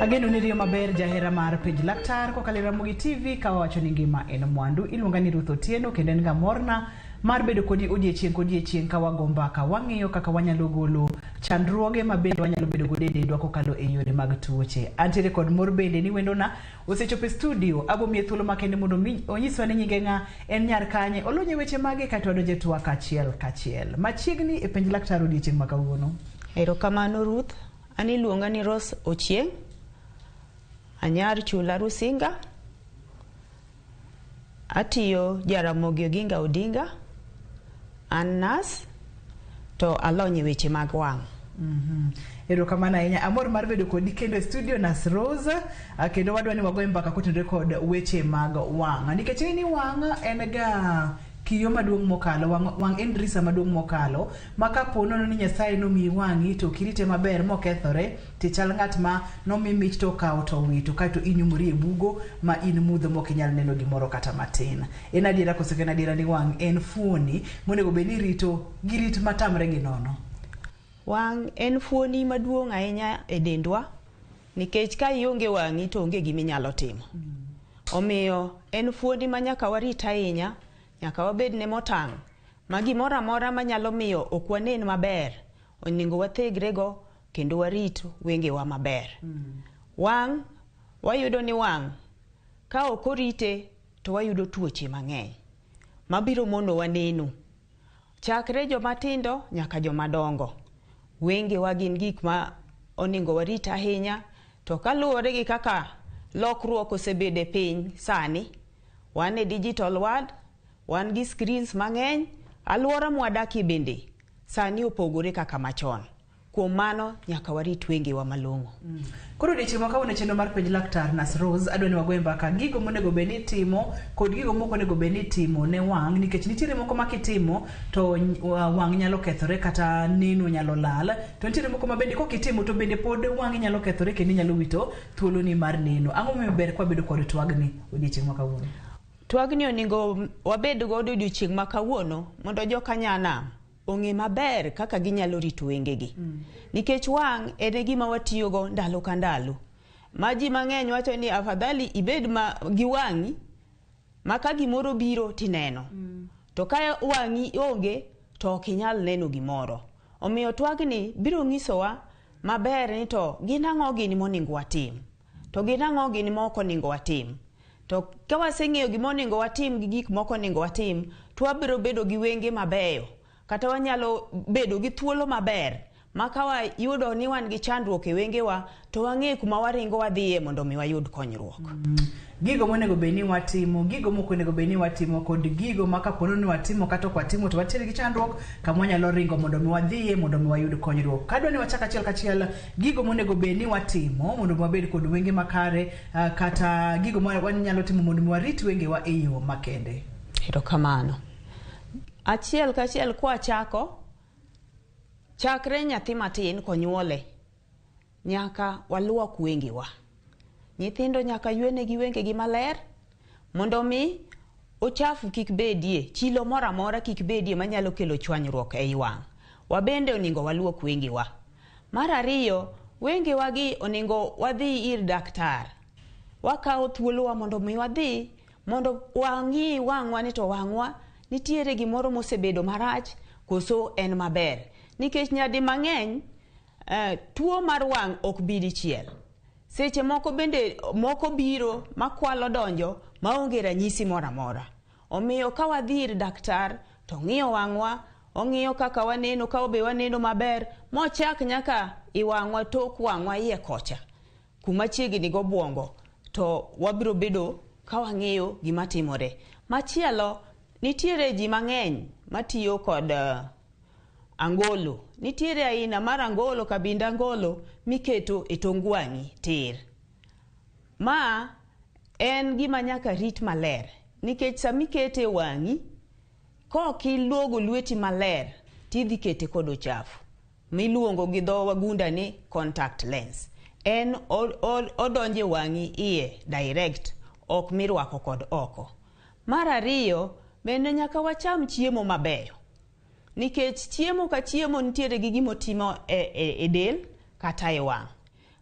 Ageno ni riyo maber jahera mar Penj Laktar kokalo e Ramogi TV ka wawacho ni ngima en mwandu. Iluonga ni Ruth Otieno kendo en ga morna mar bedo kodi odiechieng' kodiechieng' ka wago mbaka wang'iyo kaka wanyalo golo chandruoge ma bende wanyalo bedo godo e dendwa kokalo e yore mag tuoche. Antiere kod mor bende ni wendona osechopo e studio. Abo miye thuolo makende mondo onyiswa ni nyinge ng'a, en nyar kanye, olony e weche mage kaeto wadonjo e twak achiel kachiel. Machiegni e Penj Laktar odiechieng' ma kawuono. Erokamano Ruth. An iluonga ni Rose Ochieng'. Anyar Chula Rusinga. Atiyo Jaramogi Oginga Odinga. An nas to alony e weche mag wang'. Erokamano ahinya. Amor mar bedo kodi kendo e studio Nas Rose, kendo wadwa ni wagoye mbaka kotenore kod weche mag wang'. Nikech ing'e ni wang' en ga kiyo maduong' mokalo, wang' en drisa maduong' mokalo, ma kapo nono ni Nyasaye nomiyi wang'i to ok irite maber mokethore, tichal ng'at ma nomi mich to okawo to owito, kaeto inyumori e bugo ma in mudho mok inyal neno gimoro kata matin. En adiera koso ok en adiera ni wang' en fuoni monego bed ni irito gi rit matamre gi nono? Wang' en fuoni maduong' ahinya e dendwa nikech ka ionge wang'i to onge gima inyalo timo. Omiyo en fuoni ma nyaka warit ahinya, nyaka wabed ne motang' ma gimoro amora manyalo miyo ok wanen maber onego wathegre go kendo warit wengewa maber. Wang' wayudo ni wang' ka ok orite to wayudo tuoche mang'eny mabiro monowa neno. Chakre joma tindo nyaka joma dongo. Wengewa gin gik ma onego warit ahinya to kaluwore gi kaka lokruok osebedo e piny sani, wan e digital world, wan gi screens mang'eny, alwora mwadakie bende sani opogore kaka machon. Kuom mano nyaka warit wengewa malong'o. Koro odiechieng' ma kawuono e chenro mar Penj Laktar Nas Rose, adwa ni wagoye mbaka gigo monego bed ni itimo kod gigo mok onego bed ni itimo ne wang' nikech nitiere moko ma kitimo to wang' nyalo kethore kata neno nyalo lal, to nitiere moko ma bende kok itimo to bende pod wang'i nyalo kethore kendo inyalo wito thuoloni mar neno. Ang'o momiyo ber kwabedo kod twagni odiechieng' ma kawuono? Twagni onego wabed godo odiechieng' ma kawuono mondo joka nyanam ong'e maber kaka ginyalo rito wengegi. Nikech wang' en e gima watiyogo ndalo ka ndalo. Ma ji mang'eny wacho ni afadhali ibed ma gi wang'i ma ka gimoro biro tineno. To ka wang'i onge to ok inyal neno gimoro. Omiyo twagni biro nyisowa maber ni to gin ang'o gini monego watim. To gin ang'o gini ma ok onego watim. To ka waseng'eyo gima onego watim gi gik mok onego watim, to wabiro bedo gi wenge mabeyo. Kata wanyalo bedo gi thuolo maber ma ka wayudo ni wan gi chandruok e wengewa to wang'e kuma waringo wadhiye mondo mi wayud konyruok. Gigo monego bed ni watimo, gigo mok onego bed ni watimo kod gigo ma kapo ni watimo kata ok watimo to wantiere gi chandruok kama wanyalo ringo mondo mi wadhiye mondo mi wayud konyruok. Kadwa ni wachak achiel kachiel gigo monego bed ni watimo mondo mi wabed kod wenge makare, kata gigo ma wanyalo timo mondo mi warit wengewa e yo makende. Erokamano. Achiel kachiel kwachako, chakre nyathi matin konyuole, nyaka waluok wengewa. Nyithindo nyaka ywenegi wengegi maler mondo mi ochafu kik bedie, chilo moro amora kik bedie manyalo kelo chwanyruok ei wang'. Wabende onego waluok wengewa. Mar ariyo, wengewa gi onego wadhi ir daktar. Wakawo thuolowa mondo mi wadhi mondo wang'i wang'wa ni to wang'wa nitiere gimoro mosebedo marach koso en maber. Nikech nyadi mang'eny tuo mar wang' ok bi dichiel. Seche moko bende moko biro makwalo donjo maonge ranyisi moro amora. Omiyo ka wadhi ir daktar to ong'iyo wang'wa, ong'iyo kaka waneno, ka be waneno maber, mochak nyaka i wang'wa, tok wang'wa iye kocha, kuma chiegni gobwongo, to wabiro bedo ka wang'eyo gima timore. Machielo, nitiere ji mang'eny matiyo kod angolo. Nitiere aina mar angolo, kabind angolo miketo e tong wang'i tir. Ma en gima nyaka rit maler, nikech samikete e wang'i, kok iluogo lweti maler, tidhi kete kod ochafu miluongo gi dho wagunda ni contact lens. En odonjo e wang'i iye direct, ok mirwako kod oko. Mar ariyo, bende nyaka wacham chiemo mabeyo. Nikech chiemo ka chiemo nitiere gi gimotimo e del kata e wang'.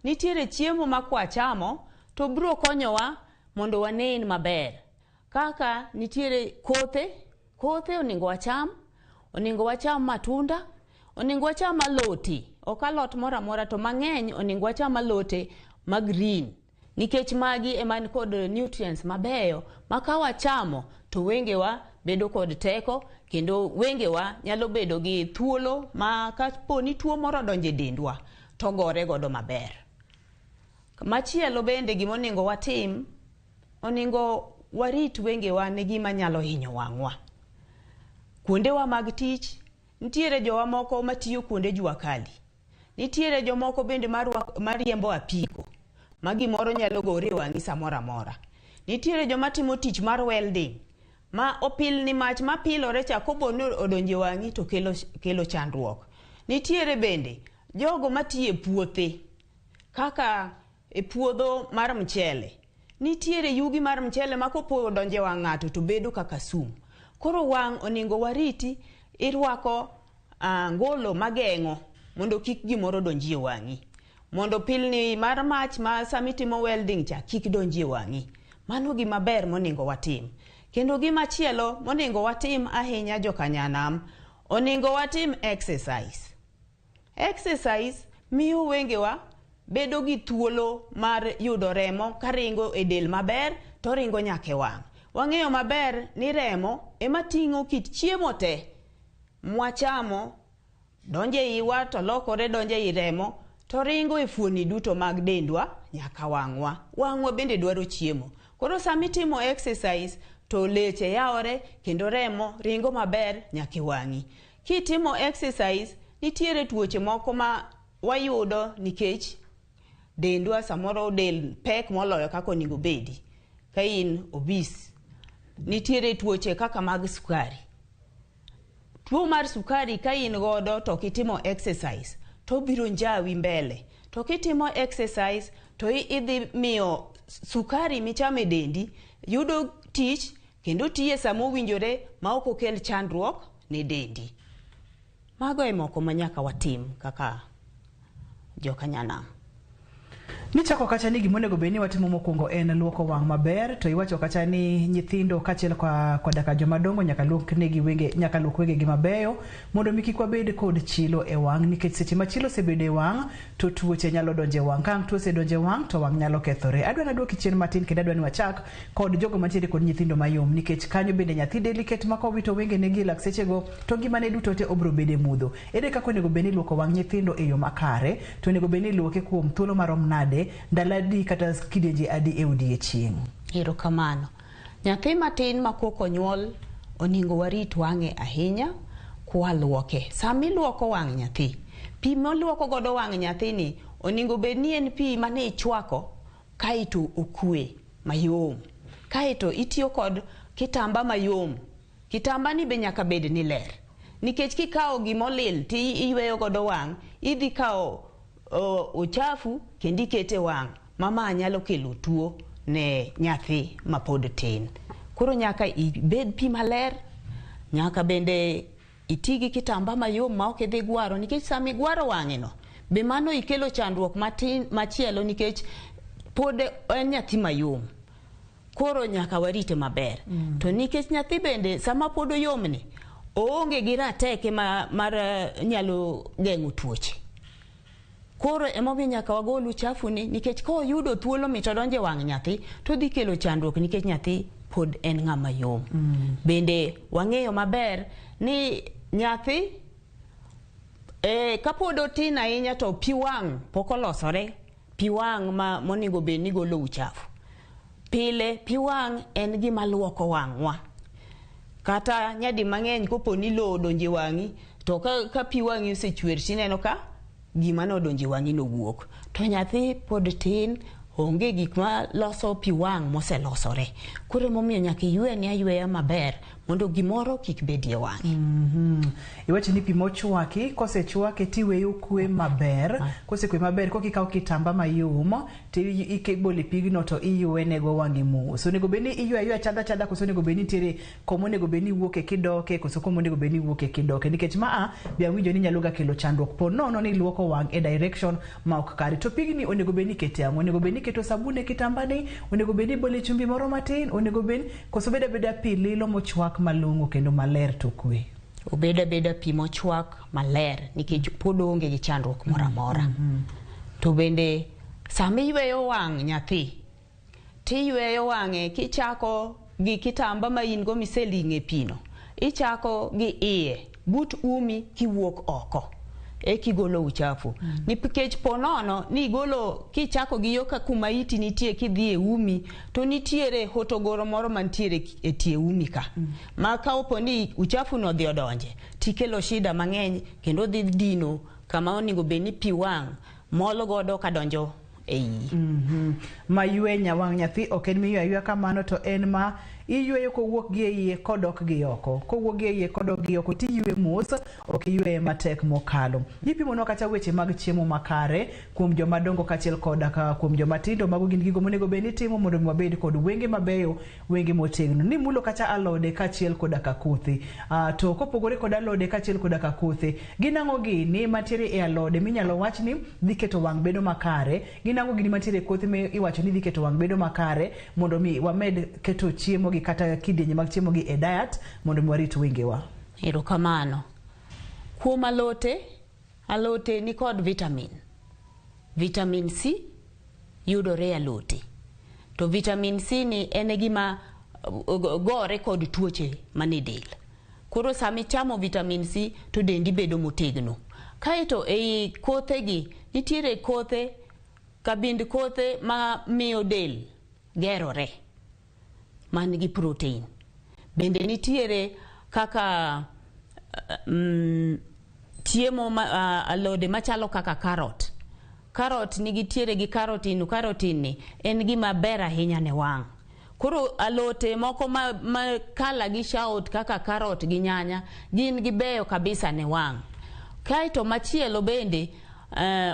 Nitiere chiemo ma kwachamo to biro konyowa mondo wanen maber. Kaka nitiere kothe, kothe onego wacham, onego wacham matunda, onego wacham aloti, ok alot moro amora to mang'eny onego wacham alote ma green. Nikech magi ema nikod nutrients mabeyo ma ka wachamo to wengewa bedo kod teko kendo wengewa nyalo bedo gi thuolo ma kapo ni tuo moro odonjo e dendwa to gore godo maber. Machielo bende gimonego watim, onego warit wengewa ne gima nyalo hinyo wang'wa. Kuondewa mag tich, nitiere jowa moko matiyo kuonde jua kali. Nitiere jomoko bende mariembo apiko ma gimoro nyalo gore e wang'i samoro amora. Nitiere joma timo tich mar welding ma opilni mach mapilore cha kopo ni odonjo e wang'i to kelo chandruok. Nitiere bende jogo matiyo e puothe kaka e puodho mar mchele. Nitiere yugi mar mchele ma kopo odonjo e wang' ng'ato to bedo kaka sum. Koro wang' onego wariti, irwako ngolo mageng'o mondo kik gimoro donji e wang'i. Mondo pilni mar mach ma samitimo welding cha kik donji e wang'i. Mano gima ber monego watim. Kendo gima chielo monego watim ahinya jokanyanam, onego watim exercise. Exercise miyo wengewa bedo gi thuolo mar yudo remo karingo e del maber to ringo nyaka e wang'. Wang'eyo maber ni remo ema ting'o kit chiemo te mwachamo donjo e iwa to lokore donjo ei remo to ringo e fuoni duto mag dendwa nyaka wang'wa. Wang'wa bende dwaro chiemo. Koro sama itimo exercise to leche yawore kendo remo ringo maber nyaka e wang'i. Kitimo exercise, nitiere tuoche moko ma wayudo nikech dendwa samoro del pek moloyo kaka onego bedi. Ka in obese, nitiere tuoche kaka mag sukari. Tuo mar sukari ka in godo to ok itimo exercise to obiro njawi mbele. To kitimo exercise to idhi miyo sukari michamo e dendi yudo tich kendo tiye sama owinjore ma ok okel chandruok ne dendi. Mago e moko ma nyaka watim kaka jokanyanam. Nichako kacha ni gimonego bed ni watimo mokwongo en luoko wang' maber, to iwacho kacha ni nyithindo kaachiel koda ka joma dongo nyaka luok negi wenge, nyaka luok wengegi mabeyo mondo mi kik wabed kod chilo e wang', nikech seche ma chilo osebedo e wang' to tuoche nyalo donjo e wang'. Ka ang' tuo osedonjo e wang' to wang' nyalo kethore. Adwa naduoki chien matin kendo adwa ni wachak kod jogo mantiere kod nyithindo mayom, nikech kanyo bende nyathi delicate ma kowito wengene gi e lak sechego to ngimane duto te obiro bedo e mudho. Ere kaka onego bed ni iluoko wang' nyithindo e yo makare, to onego bed ni iluoke kuom thuolo marom nade, ndalo adi kata kidienje adi e odiechieng'? Erokamano. Nyathi matin ma pok onyuol onego warit wang'e ahinya kwaluoke. Sama iluoko wang' nyathi, pi moluoko godo wang' nyathini onego bed ni en pi mane ichwako kaeto okwe mayom. Kaeto itiyo kod kitamba mayom. Kitamba ni be nyaka bed ni ler. Nikech kikawo gimolil ti iyweyo godo wang', idhi kawo uchafu kendo ikete wang' ma nyalo kelo tuo ne nyathi mapod tin. Koro nyaka ibed pi maler, nyaka bende iti gi kitamba mayom ma ok idhi gwaro, nikech sama igwaro wang'e no be mano ikelo chandruok matin machielo nikech pod en nyathi mayom. Koro nyaka warite maber. To nikech nyathi bende sama pod oyomni, oonge gi rateke mar nyalo geng'o tuoche. Koro emomiyo nyaka wagol uchafu ni, nikech ka oyudo thuolo mit odonjo e wang' nyathi to dhi kelo chandruok nikech nyathi pod en ng'ama yom. Bende wang'eyo maber ni nyathi kapod otin ahinya to pi wang' pok olosore, pi wang' ma monego bed ni golo uchafu. Pile pi wang' en gima luoko wang'wa. Kata nyadi mang'eny kopo ni lowo odonjo e wang'i to ka pi wang'i osechwer tineno ka gima nodonjo e wang'i nowuok. To nyathi pod tin, onge gik ma loso pi wang' moselosore. Koro emomiyo nyaka iywene ayweya maber mondo mondo gimoro kik bedie wang'e. Iwacho ni pi mochwaki, kosechwake tiweyo kwe maber. Kosekwe maber, koka ikawo kitamba mayom to ibolo e pigno to iywenego wang'i mos. Onego bed ni iywe ayweya chadha chadha, koso onego bed ni nitiere koma onego bed ni iwuoke kidoke, koso koma onego bed ni iwuoke kidoke? Nikech maa be awinjo ni nyalo ga kelo chandruok po nono ni iluoko wang' e direction ma ok kare. To pigni onego bed ni ikete ang'o? Onego bed ni iketo sabun e kitambani? Onego bed ni ibole chumbi moro matin? Onego bed koso bed abeda pi lilo mochwak malong'o kendo maler to kwe? Obed abeda pi mochwak maler, nikech pod oonge gi chandruok moro amora. To bende sama iyweyo wang' nyathi, tiyweyo wang'e kichako gi kitamba ma in go miseling'e pino, ichako gi iye but umi kiwuok oko ekigolo uchafu. Nikech po nono ni igolo kichako gi yo ka kuma iti nitie kidhi e umi, to nitiere hotogoro moro mantiere e tie umi ka. Ma ka opo ni uchafu no odhi odonje, tikelo shida mang'eny kendo dhi dino kama onego bed ni pi wang' mol godo kadonjo e iyi. Ma ywenya wang' nyathi ok en miyweyo ayweya kamano, to en ma iyweyo kowuok gi e iye kodok gi oko. Kowuok gi e iye kodok gi oko, tiywe mos, ok iyweye matek mokalo. Ipimonwa kata weche mag chiemo makare kuom joma dongo kaachiel koda ka kuom joma tindo. Mago gin gigo monego bed ni itimo mondo mi wabed kod wenge mabeyo, wenge motegno. Nimulo kata alode kaachiel koda ka kothe. To kopogore kod alode kaachiel koda ka kothe, gin ang'o gini mantiere e alode minyalo wach ni dhi keto wang' bedo makare? Gin ang'o gini mantiere e kothe mi iwacho ni dhi keto wang' bedo makare, mondo mi wamed keto chiemo gi kata kidienje mag chiemo gi e diet mondo mi warit wengewa? Erokamano. Kuom alote, alote nikod vitamin. Vitamin C yudore e alote. To vitamin C ni en e gima gore kod tuoche manie del. Koro sama ichamo vitamin C to dendi bedo motegno. Kaeto ei kothe gi nitiere kothe, kabind kothe ma miyo del gerore man gi protein. Bende nitiere kaka chiemo ma, alode machalo kaka carrot. Carrot nigi tiere gi carotene, carotene ni en gima ber ahinya ne wang'. Koro alote moko ma kala gi shout kaka carrot gi nyanya gin gibeyo kabisa ne wang'. Kaeto machielo bende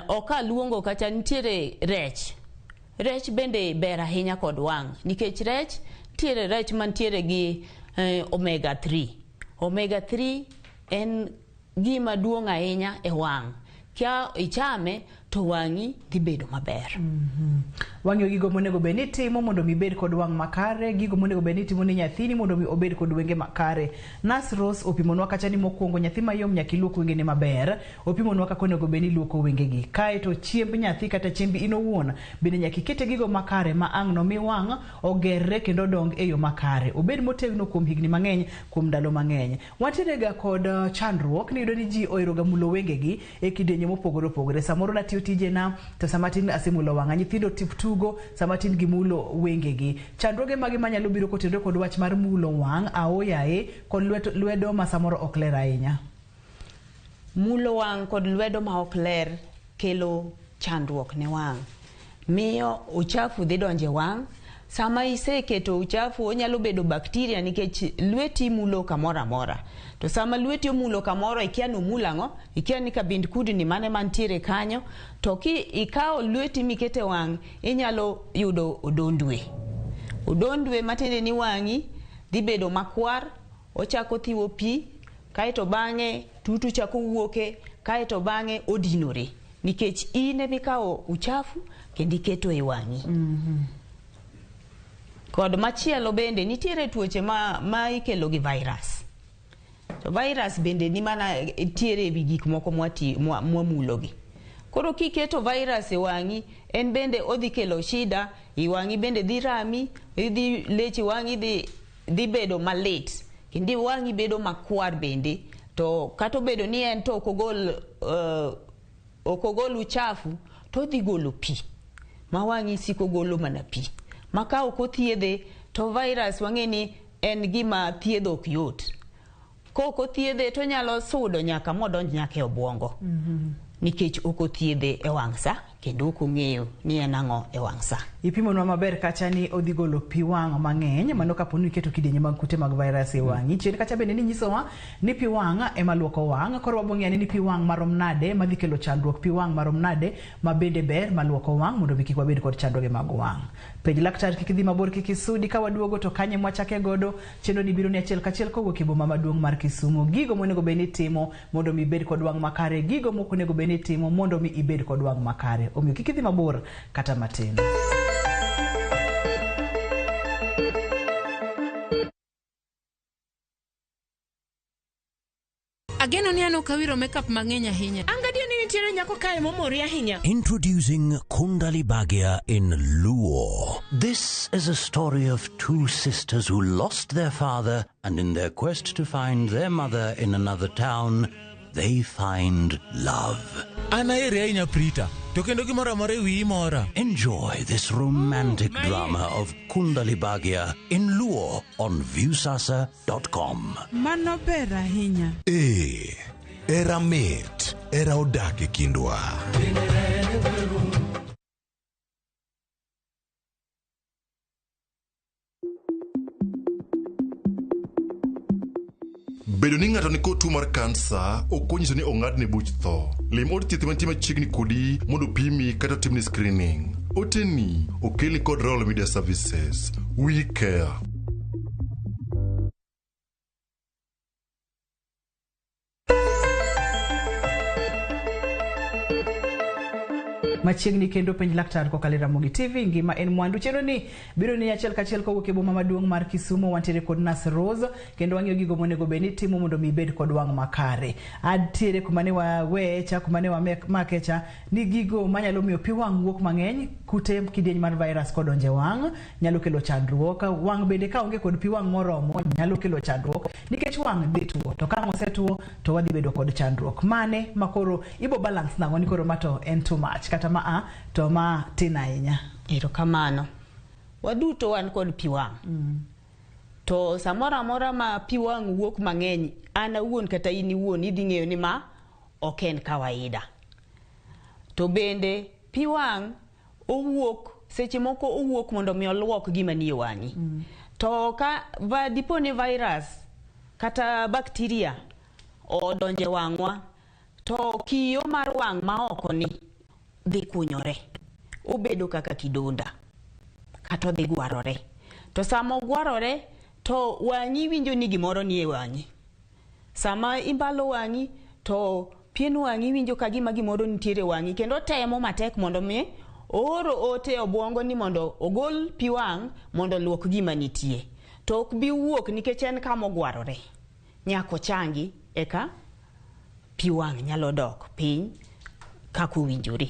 ok aluongo kacha, nitiere rech. Rech bende ber ahinya kod wang' nikech rech nitiere rech mantiere gi omega 3. Omega 3 en gima duong' ahinya e wang'. Ka ichame to wang'i dhi bedo maber. Wang'iyo gigo monego bed ni itimo mondo mi ibed kod wang' makare, gigo monego bed ni itimo ne nyathini mondo mi obed kod wenge makare. Nurse Rose opimonwa kacha ni mokwongo nyathi mayom nyaka iluok wengene maber. Opimonwa kaka onego bed ni iluoko wengegi. Kaeto chiemb nyathi kata chiemb in owuon bende nyaka ikete gigo makare ma ang' nomi wang' ogerre kendo odong e yo makare. Obed motegno kuom higni mang'eny, kuom ndalo mang'eny. Wantiere ga kod chandruok ni iyudo ni ji ohero ga mulo wengegi e kidienje mopogore opogore. Samoro natiyo tijena to sama tin asemulo wang'a, nyithindo tugo sama tin gimulo wengegi. Chandruoge mage manyalo biro kotenore kod wach mar mulo wang' aoyaye kod lwedo ma samoro ok ler ahinya? Mulo wang' kod lwedo ma ok ler kelo chandruok ne wang'. Miyo uchafu dhi donjo e wang'. Sama iseketo uchafu onyalo bedo bakteria nikech lweti mulo kamoro amora. To sama lweti omulo kamoro ikia ni omulo ang'o, ikia ni kabind kudni mane mantiere kanyo, to ki ikawo lweti mikete wang' inyalo yudo odondwe. Odondwe matiende ni wang'i dhi bedo makwar, ochako thiwo pi, kaeto bang'e tutu chako wuoke, kaeto bang'e odinore. Nikech in emikawo uchafu kendo iketo e wang'i. Kod machielo bende nitiere tuoche ma ikelo gi virus. To virus bende ni mana tiere ewi gik moko mwamulogi. Koro kiketo virus e wang'i, en bende odhi kelo shida, i wang'i bende dhi rami, idhi leche wang'i dhi bedo malit. Kendo wang'i bedo makwar bende. To kata obedo ni en to ok ogol uchafu, to odhi golo pi. Ma wang'i siko golo mana pi. Ma ka ok othiedhe, to virus wang'e ni en gima thiedho ok yot. Ka ok othiedhe to onyalo sudo nyaka modonj nyaka e obwongo. Nikech ok othiedhe e wang' sa Kendo ok ong'eyo ni en ang'o e wang' sa. Ipimonwa maber kacha ni odhi golo pi wang' mang'eny, mano kapo ni iketo kidienje mag kute mag virus e wang'i. Chien kacha bende ninyisowa ni pi wang' ema luoko wang', koro wabong'eyo ni pi wang' marom nade madhi kelo chandruok, pi wang' marom nade ma bende ber maluoko wang' mondo mi kik wabed kod chandruoge mag wang'. Penj laktar kik idhi mabor, kik isudi, ka waduogo to kanye mwachake godo. Chenro ni biro ni achiel kachiel kowuok e boma maduong' mar Kisumu. Gigo monego bed ni itimo mondo mi ibed kod wang' makare, gigo mok onego bed ni itimo mondo mi ibed kod wang' makare. Omiyo kik idhi mabor kata matin. Ageno ni an ok awiro makeup mang'eny ahinya. An gadier ni nitiere nyako kae momori ahinya. Introducing Kundali Bhagya in Luo. This is a story of two sisters who lost their father, and in their quest to find their mother in another town, they find love. An aheri ahinya Prita, to kendo gimoro amora e wiyi mora. Enjoy this romantic drama of Kundali Bhagya in Luo on Viusasa.com. Mano ber ahinya. Ee, era mit, era odak e kindwa. Bedo ni ng'ato nikod tuo mar kansa ok onyiso ni ong'adne buch tho. Lim od thieth mantie machiegni kodi mondo pimi kata otimni screening. Oteni okelni kod Royal Media Services. We care. Machiegni kendo penj laktar kokalo e Ramogi TV. Ngima en mwandu. Chenro ni biro ni achiel kachiel kowuok e boma maduong' mar Kisumu. Wantiere kod Nurse Rose kendo wang'iyo gigo monego bed ni timo mondo mi ibed kod wang' makare. Antiere kuma ne waweye cha, kuma ne wamake cha, ni gigo manyalo miyo pi wang' wuok mang'eny, kute kidieny mar virus kodonjo e wang' nyalo kelo chandruok. Wang' bende ka onge kod pi wang' moromo nyalo kelo chandruok nikech wang' dhi tuo, to ka osetuo to wadhi bedo kod chandruok. Mane makoro ibo balance nang'o ni koro ma to en too much kata ma a to ma tin ahinya? Erokamano. Waduto wan kod pi wang'. To samoro amora ma pi wang' wuok mang'eny, an awuon kata in iwuon idhi ng'eyo ni ma ok en kawaida. To bende pi wang' owuok seche moko owuok mondo mi oluok gima nie wang'i. To ka dipo ni virus kata bacteria odonje wang'wa, to kiyo mar wang' ma oko ni dhi kunyore, obedo kaka kidonda kata odhi gwarore. To sama ogwarore to wang'i winjo ni gimoro nie wang'i. Sama imbalo wang'i to pien wang'i winjo ka gima gimoro nitiere wang'i, kendo temo matek mondo mi ooro ote obwongo ni mondo ogol pi wang' mondo oluok gima nitie. To ok bi wuok nikech en kama ogwarore. Nyaka ochangi eka pi wang' nyalo dok piny kaka owinjore.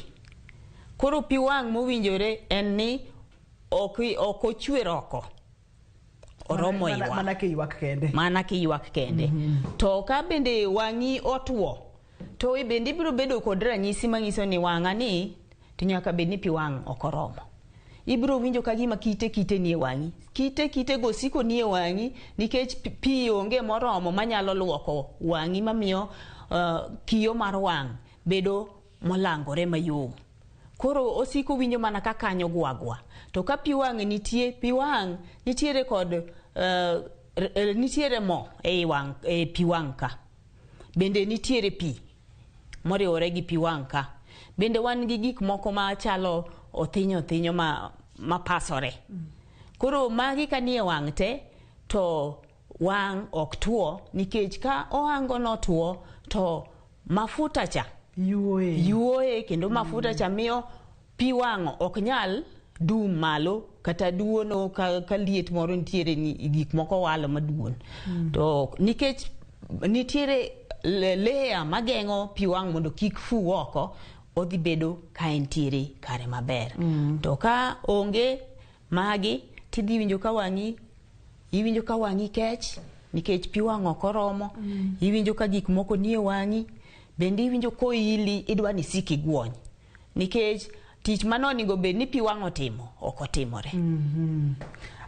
Koro pi wang' mowinjore en ni ok ochwer oko. Oromo ywak. Mana kiywak kende. Mana kiywak kende. To ka bende wang'i otwo, to bende ibiro bedo kod ranyisi manyiso ni wang'a ni to nyaka bed ni pi wang' ok oromo. Ibiro winjo ka gima kite kite nie wang'i. Kite kite go siko nie wang'i nikech pi onge moromo manyalo luoko wang'i mamiyo kiyo mar wang' bedo molangore mayom. Koro osiko winjo mana ka kanyo gwagwa. To ka pi wang' nitie, pi wang' nitiere kod nitiere mo ei wang', e pi wang' ka. Bende nitiere pi moriwore gi pi wang' ka. Bende wan gi gik moko machalo othinyo othinyo ma pasore. Koro magi ka nie wang' te to wang' ok tuo nikech ka ohango notuo to mafuta cha yuoye kendo mafuta cha miyo pi wang' ok nyal dum malo kata duono ka liet moro nitiere ni gik moko walo maduon. To nikech nitiere layer mageng'o pi wang' mondo kik fu oko, odhi bedo ka entiere kare maber. To ka onge magi tidhi winjo ka wang'i, iwinjo ka wang'i kech nikech pi wang' ok oromo. Iwinjo ka gik moko nie wang'i, bende iwinjo koili idwa ni sik iguony nikech tich mano onego bed ni pi wang' otimo ok otimore.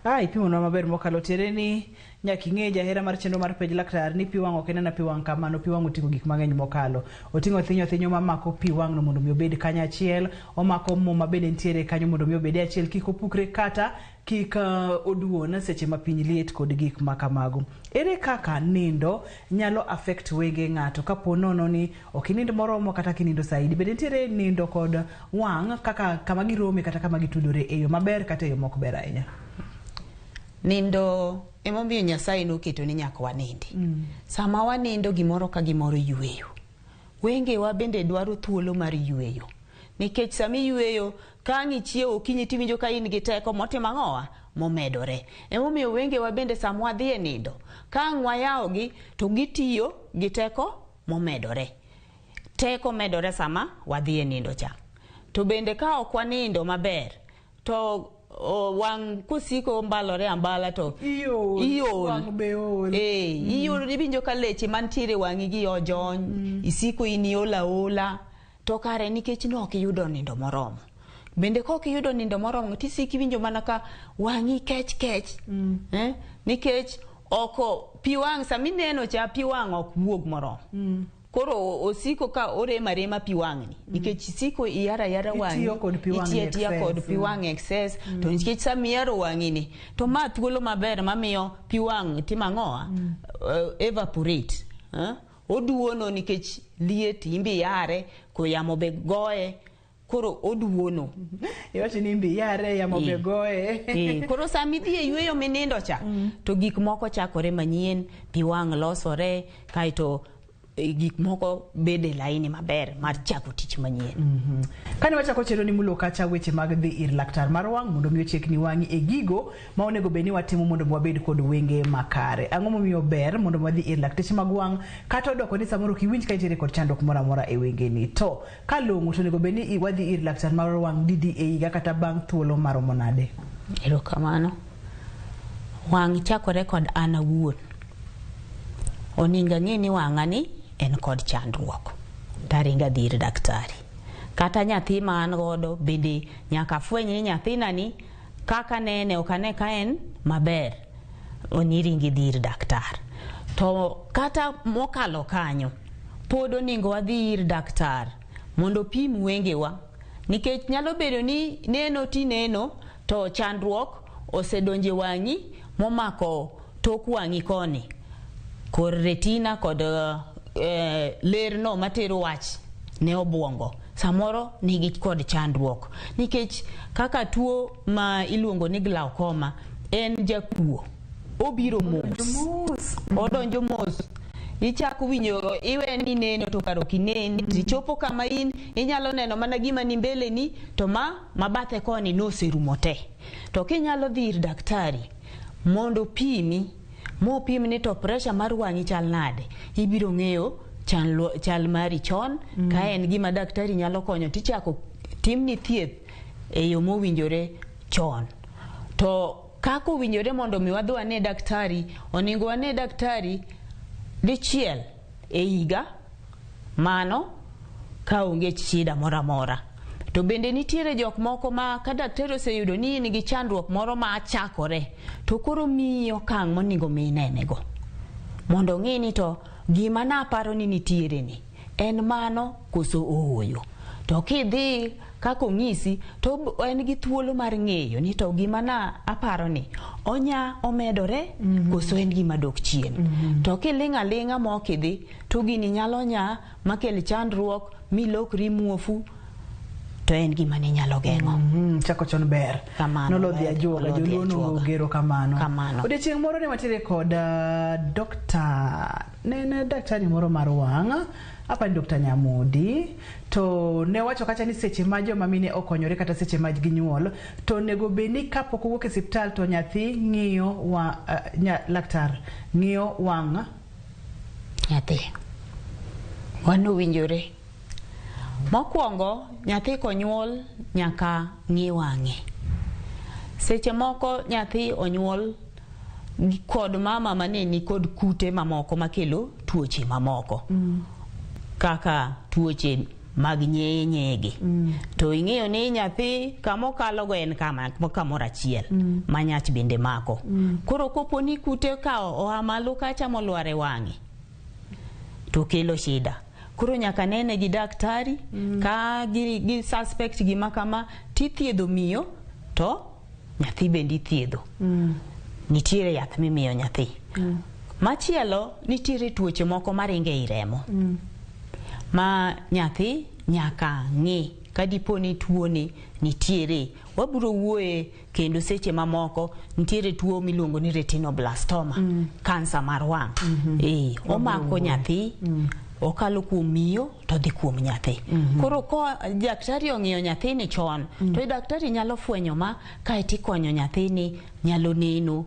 Ipimonwa maber mokalo. Tiende ni nyaka ing'e jahera mar chenro mar Penj Laktar ni pi wang' ok en ena pi wang' kamano. Pi wang' oting'o gik mang'eny mokalo. Oting'o thinyo thinyo mamako pi wang' no mondo mi obed kanyo achiel. Omako mo mabende nitiere kanyo mondo mi obed achiel, kik opukre kata kik oduon seche ma piny liet kod gik ma kamago. Ere kaka nindo nyalo affect wenge ng'ato kapo nono ni ok inind moromo kata kinindo saidi? Bende nitiere nindo kod wang' kaka kama girome kata kama gitudore e yo maber kata e yo mok ber ahinya? Nindo emomiyo Nyasaye noketo ni nyaka wanindi. Sama wanindo gimoro ka gimoro yweyo. Wengewa bende dwaro thuolo mar yweyo. Nikech sama iyweyo, ka ang' ichiewo okinyi tiwinjo ka in gi teko motimo ang'owa momedore. Emomiyo wengewa bende sama wadhi e nindo, ka ang' wayawogi to gitiyo gi teko momedore. Teko medore sama wadhi e nindo cha. To bende ka ok wanindo maber, to wang' kosiko mbalore ambala to iol. Wang' be ol. Iol, iwinjo ka leche mantiere wang'i gi ojony, isiko in iol aola, to kare nikech ne ok iyudo nindo moromo. Bende kok iyudo nindo moromo tisiko iwinjo mana ka wang'i kech kech. Nikech oko pi wang' sama ineno cha pi wang' ok wuog moromo. Koro osiko ka orema rema pi wang'ni nikech isiko iyaro ayara wang'i, Itiyo kod pi wang' itiyo atiya kod pi wang' excess. To nikech sama iyaro wang'i ni to ma thuolo maber mamiyo pi wang' timo ang'owa? Evaporate. Oduono nikech liet imbi yare, ko yamo be goye, koro oduono. Iwacho ni imbi yare, yamo be goye. Koro sama idhi e yweyo minindo cha, to gik moko chakore manyien, pi wang' losore, kaeto gik moko bede laini maber mar chako tich manyien. Kane wachako chenro ni mulo kacha weche mag dhi ir laktar mar wang' mondo mi ochekni wang'i e gigo ma onego bed ni watimo mondo wabed kod wenge makare. Ang'o momiyo ber mondo wadhi ir lakteche mag wang' kata odoko ni samoro ok iwinj ka intiere kod chandruok moro amora e wengeni? To kalong'o to onego bed ni wadhi ir laktar mar wang' didi e higa kata bang' thuolo maromo nade? Erokamano. Wang' chakore kod an awuon. Onego ang'e ni wang'a ni en kod chandruok. Taringa dhi ir daktari. Kata nyathi ma an godo bende nyaka fweny ni nyathina ni kaka nene ok ane ka en maber. Oniringi dhi ir daktar. To kata mokalo kanyo, pod onego wadhi ir daktar mondo opim wengewa. Nikech nyalo bedo ni neno tineno to chandruok osedonje wang'i momako tok wang'i koni. Kor retina kod lerno matero wach ne obwongo samoro nigi kod chandruok. Nikech kaka tuo ma iluongo ni glaucoma en jakuo, obiro mos, odonjo mos. Ichako winjo iwe ni neno to kar ok inen. Tichopo kama in inyalo neno mana gima ni mbele ni to ma mabathe koni noserumo te. To kinyalo dhi ir daktari mondo pimi, mopim ni to pressure mar wang'i chal nade, ibiro ng'eyo chal mari chon. Ka en gima daktari nyalo konyo tichako timni thieth e yo mowinjore chon. To kaka owinjore mondo mi wadhi wane daktari, onego wane daktari dichiel e higa, mano ka onge shida moro amora. To bende nitiere jok moko ma ka daktari oseyudo ni in gi chandruok moro ma chakore, to koro miyi okang' monego mi inenego. Mondo ong'i ni to gima naparo ni nitiere ni en mano koso ooyo. To kidhi kaka ong'isi to en gi thuolo mar ng'eyo ni to gima na aparo ni onya omedore koso en gima dok chien. To kiling' aling'a ma ok idhi to gini nyalo nya makel chandruok milokri muofu, to en gima ninyalo geng'o. Chako chon ber. Nolodhi ajuoga, joluo nogero kamano. Odiechieng' moro ne watiere kod Dr. ne en daktari moro mar wang', apani Dr. Nyamudi, to ne wacho kacha ni seche ma joma mine okonyore kata seche ma ginyuol, to onego bed ni kapok owuok e osiptal to nyathi ng'iyo laktar ng'iyo wang' nyathi. Wano winjore. Mokwongo nyathi konyuol nyaka ng'i wang'e. Seche moko nyathi onyuol kod mama mane ni kod kute mamoko makelo tuoche mamoko. Kaka tuoche mag nyeye-nyeyegi. To ing'eyo ni nyathi kamokalogo en kamoro achiel ma nyach bende mako. Koro kopo ni kute ka oa malo kacha molwar e wang'e to kelo shida. Koro nyaka nene gi daktari ka gi suspect gima kama tithiedho miyo to nyathi bende ithiedho. Nitiere yath mimiyo nyathi. Machielo nitiere tuoche moko maringo ei remo. Ma nyathi nyaka ng'i ka dipo ni tuoni nitiere. Wabiro wuoye kendo seche mamoko nitiere tuo miluongo ni retinoblastoma, kansa mar wang'. Omako nyathi, okalo kuom miyo to dhi kuom nyathi. Koro ka daktari ong'iyo nyathini chon, to daktari nyalo fwenyo ma kaeto ikonyo nyathini nyalo neno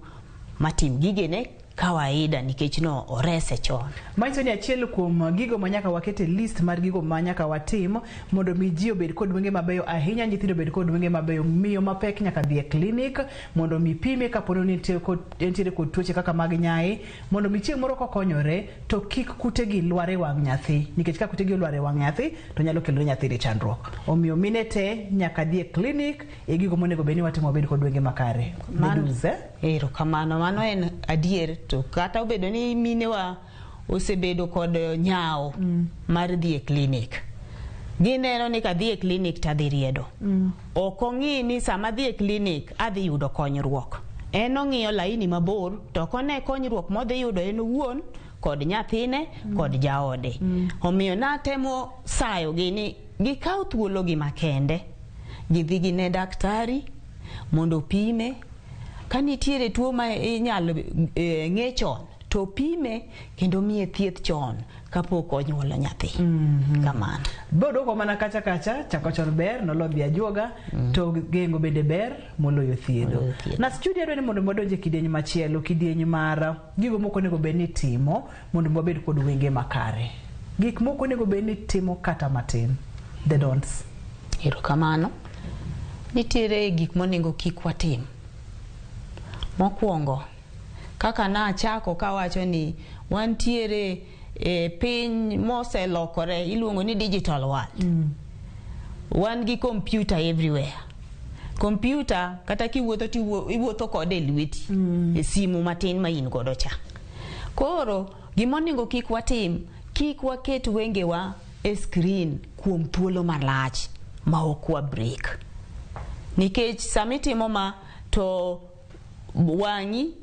matim gigene kawaida nikech no orese chon. Manyiso ni achiel kuom gigo ma nyaka waket e list mar gigo ma nyaka watim mondo mi ji obed kod wenge mabeyo ahinya, nyithindo obed kod wenge mabeyo, miyo mapek nyaka dhi e klinik mondo mi pime kapo ni nitiere kod tuoche kaka mag nyaye, mondo mi chieng' moro kokonyore to kik kutegi lwar e wang' nyathi, nikech ka kutegi olwar e wang' nyathi to nyalo kelo ne nyathini chandruok. Omiyo mine te nyaka dhi e klinik e gigo monego bed ni watimo wabed kod wenge makare. Meduze. Erokamano, mano en adier. To kata obedo ni minewa osebedo kod nyawo mar dhi e klinik, gineno ni kadhi e klinik tadhi riedo. Ok ong'i ni sama adhi e klinik adhi yudo konyruok. En ong'iyo laini mabor to ok one konyruok modhi yudo en owuon kod nyathine kod jaode. Omiyo natemo sayogi ni gikaw thuologi makende, gidhi gine daktari mondo opime. Ka nitiere tuo ma inyalo ng'e chon to pime kendo miye thieth chon kapok onyuolo nyathi. Kamano. Bodwoko mana kacha kacha, chako chon ber nolodhi ajuoga, to geng'o bende ber moloyo thiedho. Na studio adwa ni mondo wadonj e kidieny machielo, kidieny mar gigo moko onego bed ni timo mondo wabed kod wenge makare. Gik moko onego bed ni timo kata matin. The don'ts. Erokamano. Nitiere gik monego kik watim. Mokwongo, kaka nachako kawacho ni wantiere e piny moselokore iluongo ni digital world. Wan gi computer everywhere. Computer kata kiwuotho to iwuotho kode e lweti, e simu matin ma in godo cha. Koro gimonego kik watim, kik waket wengewa e screen kuom thuolo malach ma ok wa break. Nikech samitimo ma to wang'i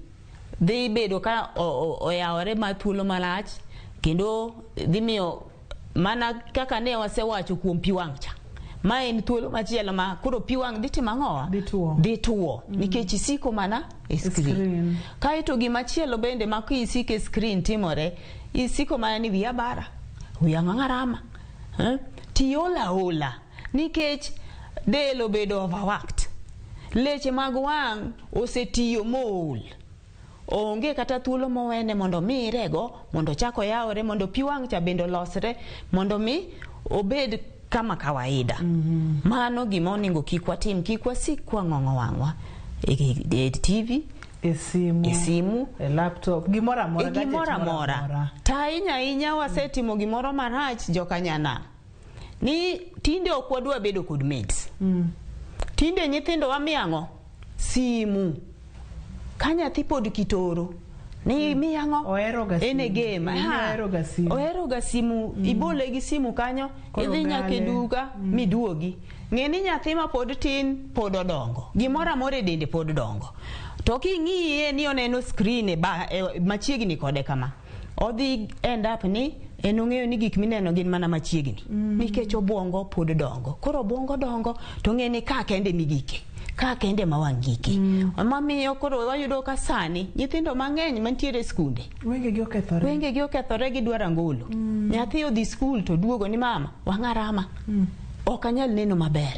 dhi bedo ka oyawore ma thuolo malach kendo dhi miyo mana kaka ne wasewacho kuom pi wang' cha. Ma en thuolo machielo ma koro pi wang' dhi timo ang'owa? Dhi tuo. Nikech isiko mana e screen. Kaeto gimachielo bende ma kisiko e screen timore, isiko mana ni wiya bara, wiya ng'ang'arama, tiol aola nikech del obedo overworked. Leche mag wang' osetiyo mool. Onge kata thuolo mowene mondo mi irego, mondo ochak oyawre, mondo pi wang' cha bende olosre, mondo mi obed kama kawaida. Mano gima onego kik watim, kik wasik kwang'ong'o wang'wa e TV, e simu, e laptop, gimoro amora, gimoro amora. To ahinya ahinya wasetimo gimoro marach jokanyanam. Ni tinde ok wadwa bedo kod mates. Tinde nyithindo wamiyo ang'o? Simu. Ka nyathi pod kitoro, ni miyo ang'o? Oheroga En e game. simu. Oheroga simu. Ibole gi simu kanyo, idhi nyaka e duka miduogi. Ng'e ni nyathi ma pod tin pod odongo. Gimoro amora e dende pod dongo. To king'iye ni oneno screen e machiegni kode kama, odhi end up ni en ong'eyo ni gik mineno gin mana machiegni. Nikech obwongo pod dongo. Koro obwongo dongo to ng'e ni ka kende migike. Ka kende ma wang' gike. Mamiyo koro wayudo ka sani nyithindo mang'eny mantiere e skunde wengegi okethore. Wengegi okethore gidwaro angolo. Nyathi odhi skul to duogo ni mama wang'a rama. Ok anyal neno maber.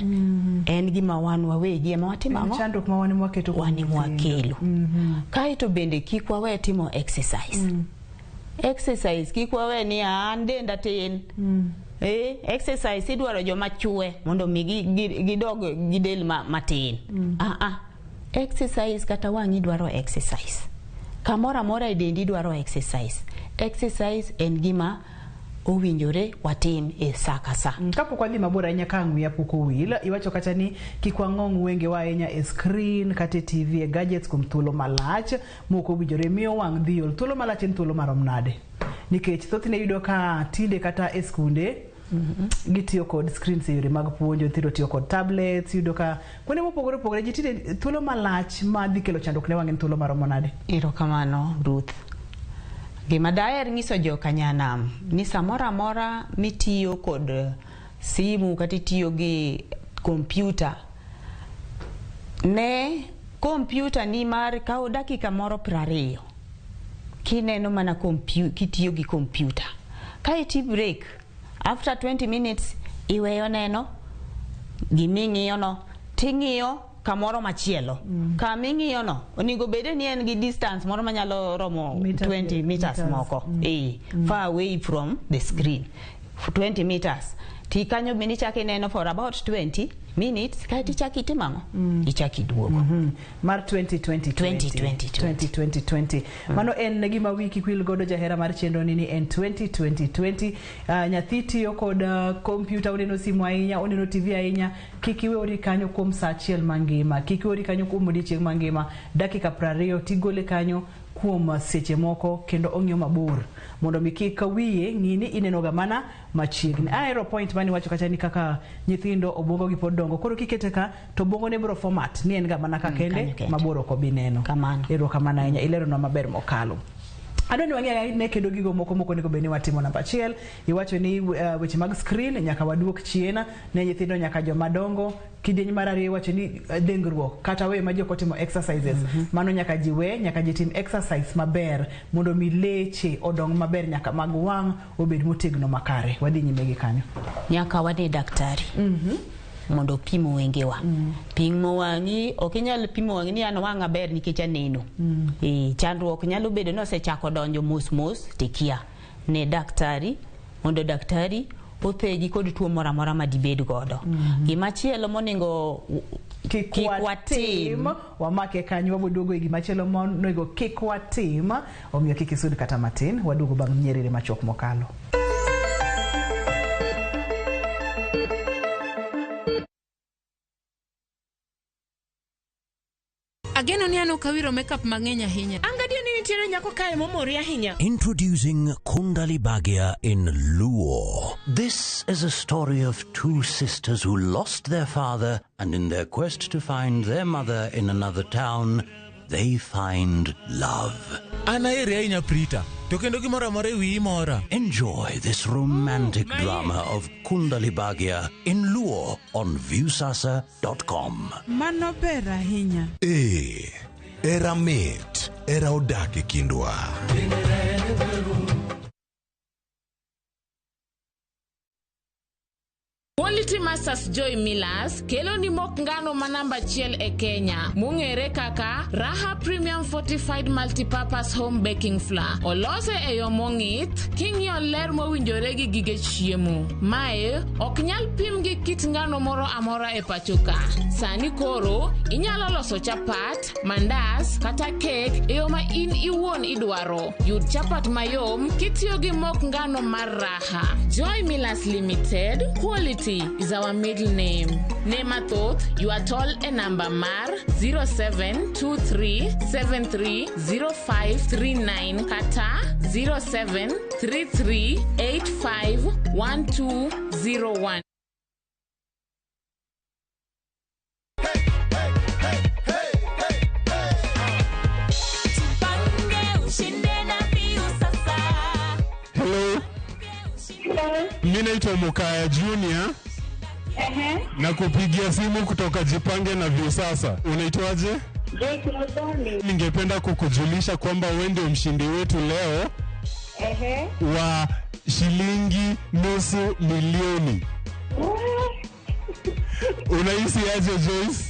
En gima wan wawegi ema watimo ang'o? Chandruok ma wan ema waketo kuom Wan ema wakelo. Kaeto bende kik wawe timo exercise. Exercise kik wawe ni an denda tin. Exercise idwaro joma chwe mondo mi gidog gi del matin. Exercise kata wang'i dwaro exercise. Kamoro amora e dendi dwaro exercise. Exercise en gima owinjore watim e sa ka sa. Kapok wadhi mabor ahinya ka ang' wiya pok owil, iwacho kacha ni kik wang'ong wengewa ahinya e screen kata e TV e gadgets kuom thuolo malach mok owinjore miyo wang' dhi ol. Thuolo malach en thuolo marom nade? Nikech thothne iyudo ka tinde kata e skunde gitiyo kod screens e yore mag puonjo, nyithindo tiyo kod tablets, iyudo ka kuonde mopogore opogore ji tinde thuolo malach ma dhi kelo chandruok ne wang' en thuolo maromo nade? Erokamano Ruth. Gima daher nyiso joka nyanam ni samoro amora mitiyo kod simu kata itiyo gi kompyuta, ne kompyuta ni mar kawo dakika moro 20 kineno mana kitiyo gi kompyuta. Kae ti break after 20 minutes iweyo neno giming'iyo no ting'iyo kamoro machielo. Kaming'iyo no onego bede ni en gi distance moro manyalo romo 20 meters moko. Far away from the screen 20 meters. Ti kanyo bende ichako ineno for about 20 minutes kae tichako itimo ang'o? Ichako iduogo. Mar 20 20 20 20 20 20. Mano en gima wiki kwil godo jahera mar chenro ni en 20 20 20. Nyathi tiyo kod kompyuta, oneno simu ahinya, oneno TV ahinya, kik iwe kanyo kuom saa achiel mangima, kik iwe kanyo kuom odiechieng' mangima, dakika 20 tigole kanyo kuom seche moko kendo ong'iyo mabor mondo mi kik wiye ng'i ni ineno ga mana machiegni. Ahero point mani wacho kacha ni kaka nyithindo obwongo gi pod dongo, koro kikete ka to obwongo ne biro format ni en ga mana ka kende mabor ok obi neno. Erokamano ahinya, ileronwa maber mokalo. Adwa ni wang'e ne kendo gigo moko moko onego bed ni watimo. Namba achiel, iwacho ni weche mag screen nyaka waduok chien ne nyithindo nyaka joma dongo. Kidieny mar ariyo iwacho ni dhengruok kata we ma ji ok otimo exercises, mano nyaka ji we, nyaka ji tim exercise maber mondo mi leche odong maber nyaka mag wang' obed motegno makare. Wadhi nyime gi kanyo. Nyaka wadhi daktari mondo opim wengewa. Pimo wang'i ok inyal pimo wang'i ni an wang'a ber nikech aneno. Chandruok nyalo bedo ni osechako donjo mos mos tikia. Ne daktari mondo daktari othegi kod tuo moro amora ma dibed godo. Gimachielo monego kik watim, wamake kanyo waboduogo e gimachielo monego kik watim, omiyo kik isud kata matin, waduogo bang' nyerere machuok mokalo. Ageno ni an ok awiro makeup mang'eny ahinya. An gadier ni nitiere nyako kae momori ahinya. Introducing Kundali Bhagya in Luo. This is a story of two sisters who lost their father, and in their quest to find their mother in another town, they find love. An aheri ahinya Prita, to kendo gimoro amora e wiyi mora. Enjoy this romantic drama of Kundali Bhagya in Luo on Viusasa.com. Mano ber ahinya. Era mit, era odak e kindwa. Quality Masters Joy Millers kelo ni mok ngano ma namba 1 e Kenya mong'ere kaka Raha Premium Fortified Multipurpose Home Baking Flour. Olose e yo mong'ith king'iyo ler mowinjore gi gige chiemo. Mae ok nyal pim gi kit ngano moro amora e pacho ka. Sani koro inyalo loso chapat, mandas kata kek e yo ma in iwuon idwaro. Yud chapat mayom kitiyo gi mok ngano mar Raha. Joy Millers Limited, quality is our middle name. Ne mathoth, you are told e namba mar 0723730539 kata 0733851201. Hello. Mimi naitwa Mukaya Junior. Na kupigia simu kutoka Jipange na Viusasa. Unaitwaje? Ningependa kukujulisha kwamba wewe ndio mshindi wetu leo wa shilingi 500,000. Unahisi aje Joyce?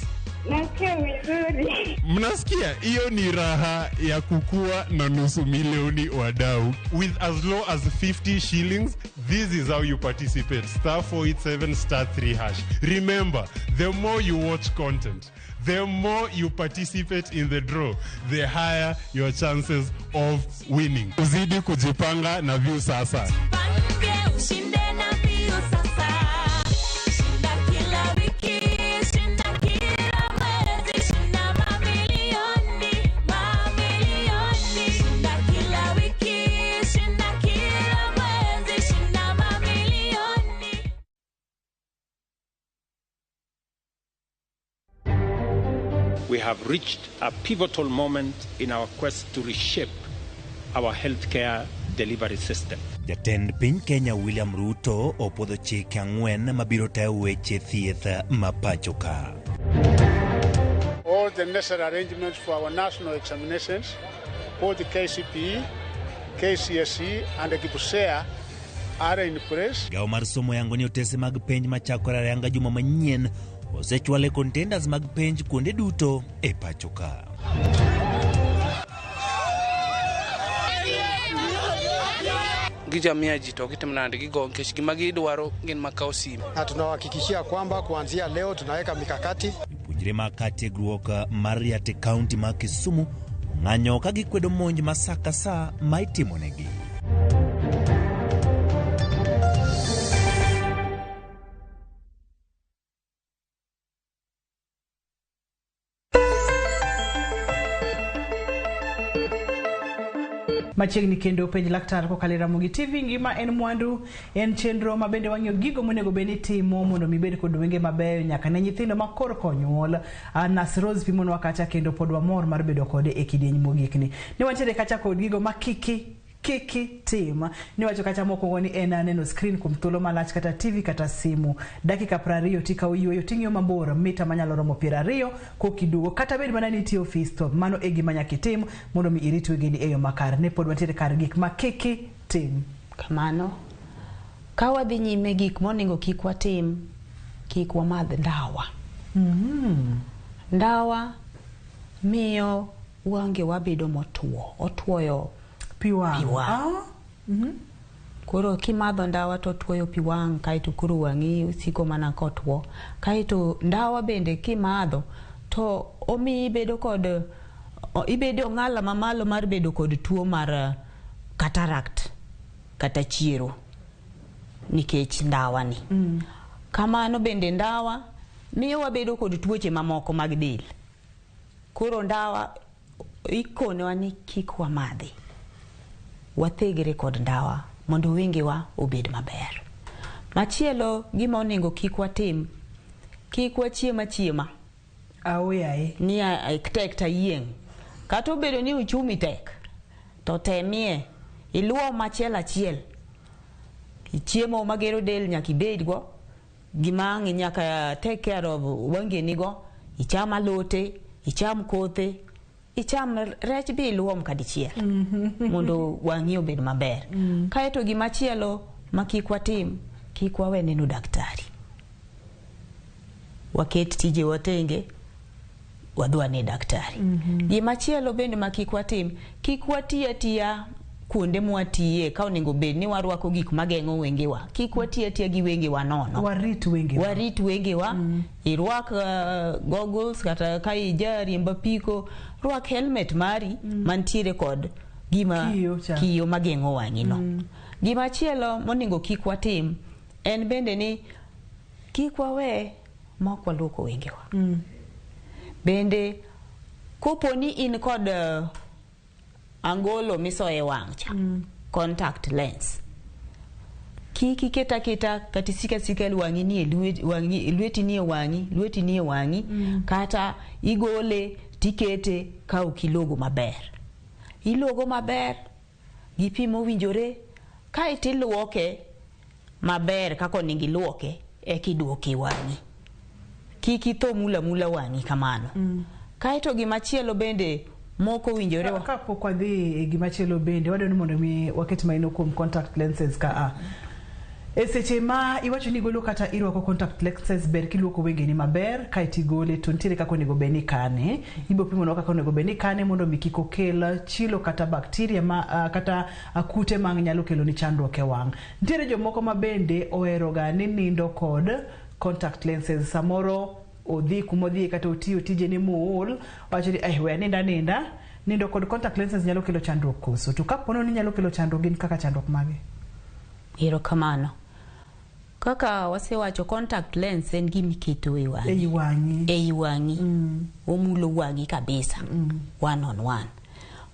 Nasikia vizuri. Mnasikia? Hiyo ni raha ya kukua na 500,000 wadau. With as low as 50 shillings, this is how you participate. *487 *3#. Remember, the more you watch content, the more you participate in the draw, the higher your chances of winning. Uzidi kujipanga na Viusasa. We have reached a pivotal moment in our quest to reshape our healthcare delivery system. Jatend piny Kenya William Ruto opuodho chike ang'wen mabiro tayo weche thieth ma pacho ka. All the necessary arrangements for our national examinations, both the KCPE, KCSE, and the KPSEA are in place. Migawo mar somo yango ni otese mag penj machakore ayanga juma manyien osechwal e containers mag penj kuonde duto e pacho ka. Gijamia ji to gitimo nade gigo nikech gima gidwaro gin makawo simu. Na tunawahakikishia kwamba kuanzia leo tunaweka mikakati. Jopuonjre ma kar tiegruok mar Riat e kaunti ma Kisumu ong'anyo ka gikwedo monj ma sa ka sa ma itimonegi. Machiegni kendo penj laktar kokalo e Ramogi TV ngima en mwandu en chenro ma bende wang'iyo gigo monego bed ni itimo mondo mi ibed kod wenge mabeyo nyaka ne nyithindo ma korka onyuol. Nas Rose pimonwa kacha kendo pod wamor mar bedo kode e kidieny mogik ni. Ne wantiere kacha kod gigo ma kiki kiki tim. Niwacho kacha mokwongo ni en neno screen kuom thuolo malach kata TV kata simu. Dakika 20 tikawo yueyo ting'iyo mabor mita manyalo romo 20 kokiduogo kata bed mana ni itiyo ofis to mano e gima nyaka itim mondo mi irit wengeni e yo makare. Ne pod wantiere kar gik ma kiki tim. Kamano. Ka wadhi nyime gik monego kik watim, kik wamadh ndawa. Ndawa miyo wangewa bedo motuo, otuoyo pi wang'. Pi wang'. Koro kimadho ndawa to tuoyo pi wang' kaeto koro wang'i siko mana kotuo. Kaeto ndawa bende kimadho to omiyi ibedo kod ibedo ong'ala mamalo mar bedo kod tuo mar cataract kata chiero nikech ndawa ni. Kamano bende ndawa miyo wabedo kod tuoche mamoko mag del. Koro ndawa ikonewa ni kik wamadhi. Wathegre kod ndawa mondo wengewa obed maber. Machielo gima onego kik watim, kik wachiem achiema. Aoyaye. Ni tek tayieng'. Kata obedo ni uchumi tek, to temie iluo machiel achiel. Chiemo magero del nyaka ibedgo, gima ang' nyaka take care of wangeni go, icham alote, icham kothe, icham rech bi iluom kadichiel mondo wang'i obed maber. Kaeto gimachielo ma kik watim, kik wawe neno daktari. Waket tijewa tenge, wadhi wane daktari. Gimachielo bende ma kik watim, kik wati atiya kuonde mwatiye ka onego bed ni warwako gik mageng'o wengewa. Kik wati atiya gi wengewa nono. Warit wengewa. Warit wengewa. Irwak goggles kata ka ijariembo apiko, rwak helmet mari mantiere kod gima kiyo mageng'o wang'i no. Gimachielo monego kik watim en bende ni kik wawe mok waluoko wengewa. Bende kopo ni in kod angolo misoye wang' cha, contact lens, kik iket aketa kata isik asika wang'i nie lweti nie wang'i, lweti nie wang'i, kata igole tikete ka ok ilogo maber. Ilogo maber gi pi mowinjore kaeto iluoke maber kaka onego iluoke eka iduoke e wang'i. Kik itho mula mula wang'i kamano. Kaeto gimachielo bende moko owinjore Kapok wadhi e gimachielo bende wadwaro ni mondo mi waket maino kuom contact lenses ka a. E seche ma iwacho ni igolo kata irwako contact lenses ber kiluoko wengeni maber kaeto igole to nitiere kaka onego bed ni ikane. Ibiro pimonwa kaka onego bed ni ikane mondo mi kik okel chilo kata bacteria ma kata kute ma nyalo kelo ni chandruok e wang'. Nitiere jomoko ma bende ohero ga ni nindo kod contact lenses samoro odhi kumodhiye kata otiyo tijene mool wacho ni we aninda aninda. Nindo kod contact lenses nyalo kelo chandruok koso? To kapo ni nyalo kelo chandruok gin kaka chandruok mage? Erokamano. Kaka wasewacho, contact lens en gima iketo e wang'i. E wang'i. E wang'i. Omulo wang'i kabisa. One on one.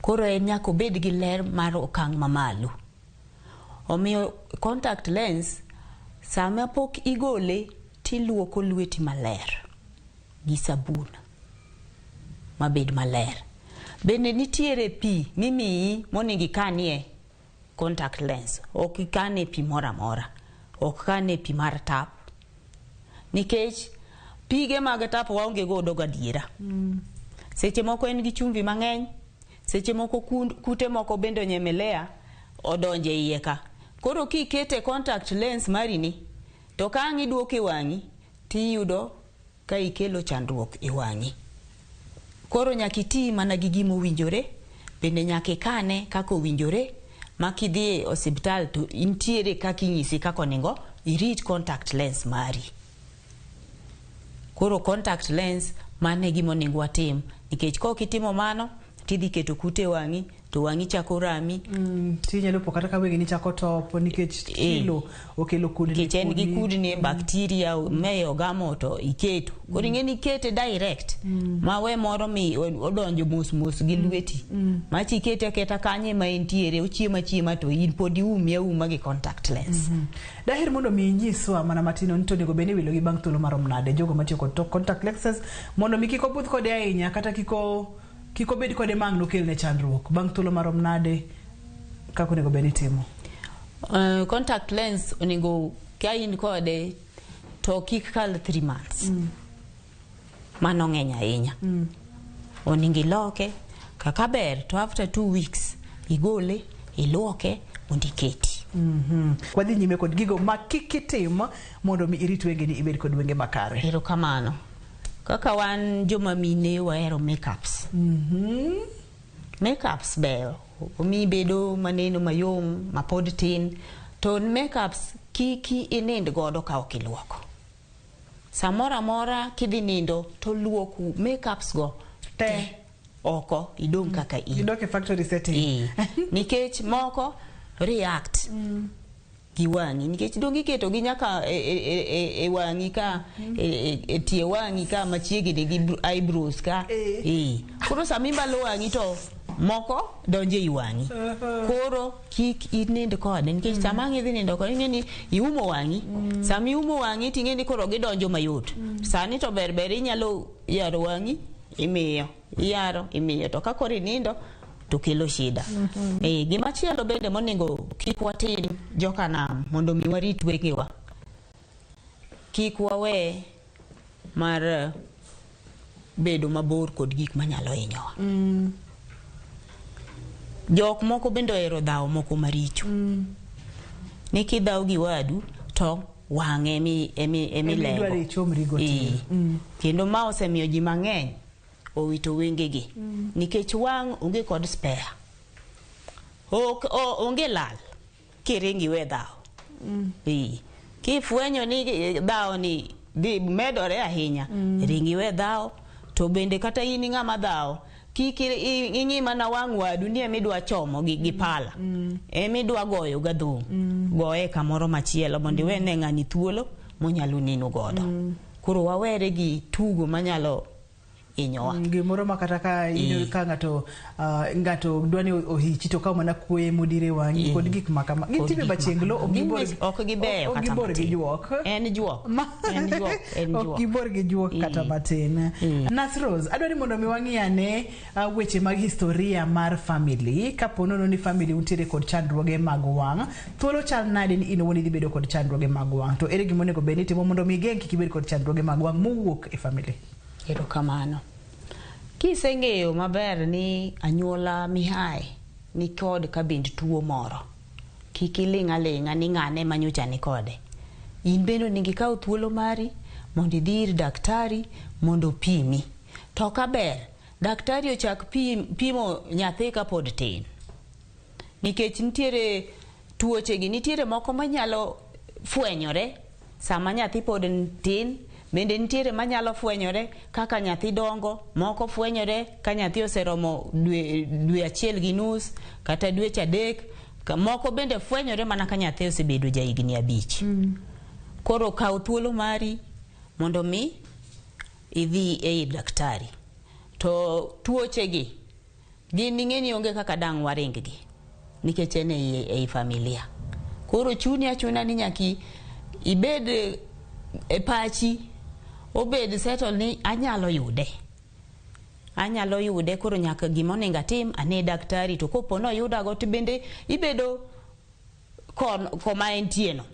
Koro en nyaka obed gi ler mar okang' mamalo. Omiyo contact lens sama pok igole tiluoko lweti maler gi sabun. mabed maler. Bende nitiere pi mimiyi monego ikanie contact lens. Ok ikane pi moro amora. Ok kane pi mar tap. Nikech pige mag tap waonge godo gadiera. Seche moko en gi chumvi mang'eny, seche moko kute moko bende onyemelea odonje iye ka. Koro kikete contact lens mari ni, to ka ang' iduoke e wang'i, tiyudo ka ikelo chandruok e wang'i. Koro nyaka iti mana gi gima owinjore, bende nyaka ikane kaka owinjore, ma kidhi e osiptal to intiere kaka inyisi kaka onego irit contact lens mari. Koro contact lens mano e gima onego watim nikech kok itimo mano tidhi keto kute e wang'i to wang'i chako rami. Tinyalo po kata ka wengeni chako top nikech chilo okelo kudni. Nikech en gi kudni, bacteria me ogamo to iketo. Koro ing'e ni ikete direct ma we moro mi odonjo mos mos gi lweti. Macha ikete aketa kanyo ema entiere ochiemo achiema to in pod iumi auma gi contact lens. Daher mondo mi inyiswa mana matin ni to onego bed ni iwilo gi bang' thuolo marom nade jogo matiyo kod contact lenses mondo mi kik obudh kode ahinya kata kik kik obed kode ma ang' nokelne chandruok bang' thuolo marom nade kaka onego bed ni itimo. Contact lens onego ka in kode to kik kal 3 months. Mano ng'eny ahinya. Onego iloke kaka ber to after 2 weeks igole iluoke mondo iketi. Wadhi nyime kod gigo ma kik itim mondo mi irit wengeni ibed kod wenge makare. Erokamano. Kaka wan joma mine wahero makeups. Makeups beyo. Omiyi bedo maneno mayom mapod tin. To makeups kiki inind godo ka ok iluoko. Samoro amora kidhi nindo to luok makeups go te oko idong' kaka in. Idok e factory setting. Nikech moko react gi wang'i nikech dong iketo gi nyaka e wang'i ka e tie wang'i ka machiegni gi eyebrows ka. Koro sama imbalo wang'i to moko donjo ei wang'i. Koro kik inind kode nikech sama ang' idhi nindo kode ing'e ni iumo wang'i. Sama iumo wang'i ting'e ni koro gidonjo mayot. Sani to ber ber inyalo yaro wang'i imiyo, iyaro imiyo to ka koro inindo to kelo shida. Gimachielo bende monego kik watim jokanam mondo mi warit wengewa. Kik wawe mar bedo mabor kod gik manyalo hinyowa. Jok moko bende ohero dhawo moko maricho. Ni kidhawo gi wadu to wang'e emilego. Emidwaro ichomrigo tir. Kendo ma osemiyo ji mang'eny owito wengegi. Nikech wang' onge kod spare. Onge lal kiringi we dhawo. Kifwenyo ni dhawo ni dhi medore ahinya, ringi we dhawo. To bende kata in ng'ama dhawo, kik ing'i mana wang' wadu ni emidwa chomo gi pala. Emidwa goyo gadhum. Goye kamoro machielo mondo iwene ng'ani thuolo monyalo neno godo. Koro wawere gi tugo manyalo hinyowa. Gimoro ma kata ka ka ng'ato ng'ato dwa ni ohichi to kawo mana kuoye modire wang'i kod gik ma kama. Gin timbe machienglo ok gibeyo ok kata gibor gi matin. juok. En juok. En juok, en Ok juok. gibor gi juok kata matin. Nurse Rose, adwa ni mondo mi wang'i ane weche mag historia mar family. Kapo nono ni family untiere kod chandruoge mag wang', thuolo chal nade ni in owuon idhi bedo kod chandruoge mag wang'? To ere gima onego bed ni itimo mondo mi igeng' kik ibed kod chandruoge mag wang' mowuok e family? Erokamano. Kiseng'eyo maber ni anyuola mihae ni kod kabind tuo moro, kik iling' aling'a ni ng'ane manyocha ni kode. In bende onego ikaw thuolo mari mondo idhi ir daktari mondo opimi. To kaber, daktari ochak pimo nyathi kapod tin. Nikech nitiere tuoche gi, nitiere moko manyalo fwenyore sama nyathi pod tin, bende nitiere manyalo fwenyore kaka nyathi dongo, moko fwenyore ka nyathi oseromo dwe 1.5 kata dweche 3, moko bende fwenyore mana ka nyathi osebedo ja higni 5. Koro kaw thuolo mari mondo mi idhi e ir daktari. To tuoche gi gin ing'e ni onge kaka dang' waring gi nikech en ei familia. Koro chuni achuna ni nyaki ibed e pachi obed settle ni anyalo yude. Anyalo yude koro nyaka gima onego atim ane daktari to kopo noyudago to bende ibedo koma entie no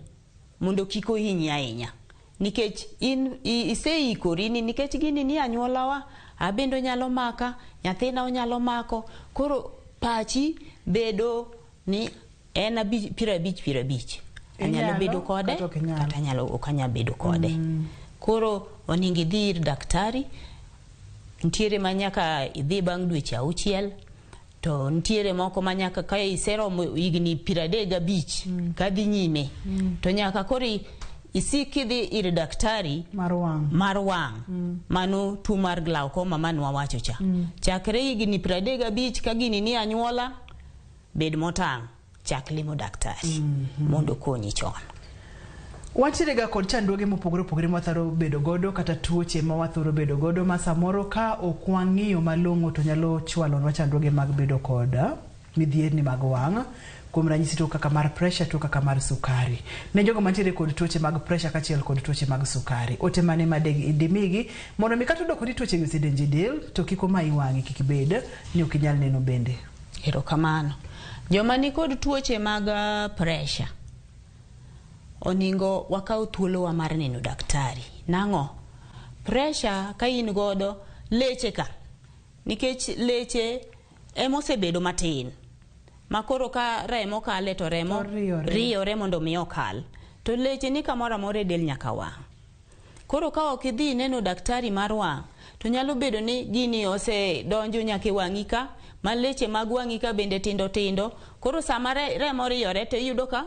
mondo kik ohinyi ahinya. Nikech in iseikori ni nikech gini ni anyuolawa, abende onyalo maka, nyathina onyalo mako. Koro pachi bedo ni en 50 50. Anyalo bedo kode kata anyalo ok anyal bedo kode. Koro onego idhi ir daktari. Nitiere ma nyaka idhi bang' dweche 6, to nitiere moko ma nyaka ka iseromo higni 35 kadhi nyime, to nyaka koro isik idhi ir daktari mar wang'. Mano tuo mar glaucoma mane wawacho cha. Chakre higni 35 ka gini ni anyuola, bed motang', chak limo daktari mondo okonyi chon. Wantiere ga kod chandruoge mopogore opogore ma wathoro bedo godo kata tuoche ma wathoro bedo godo ma samoro ka ok wang'iyo malong'o to nyalo chwalonwa chandruoge mag bedo kod midhierni mag wang'. Kuom ranyisi tuo kaka mar pressure, tuo kaka mar sukari. Ne jogo mantiere kod tuoche mag pressure kaachiel kod tuoche mag sukari, ote mane ma dimigi mondo mi kata odoko ni tuoche gi osedonjo e del to kik omayi wang'i, kik ibed ni ok inyal neno bende. Erokamano. Joma nikod tuoche mag pressure oningo wakaw thuolowa mar neno daktari. Nang'o? Pressure ka in godo leche ka, nikech leche emosebedo matin ma koro ka remo kale to remo riyore mondo mi okal, to leche ni kamoro amora e del nyaka wang'. Koro ka ok idhi neno daktari mar wang' to nyalo bedo ni gini osedonjo nyaka e wang'i ka, ma leche mag wang'i ka bende tindo tindo. Koro sama remo riyore to iyudo ka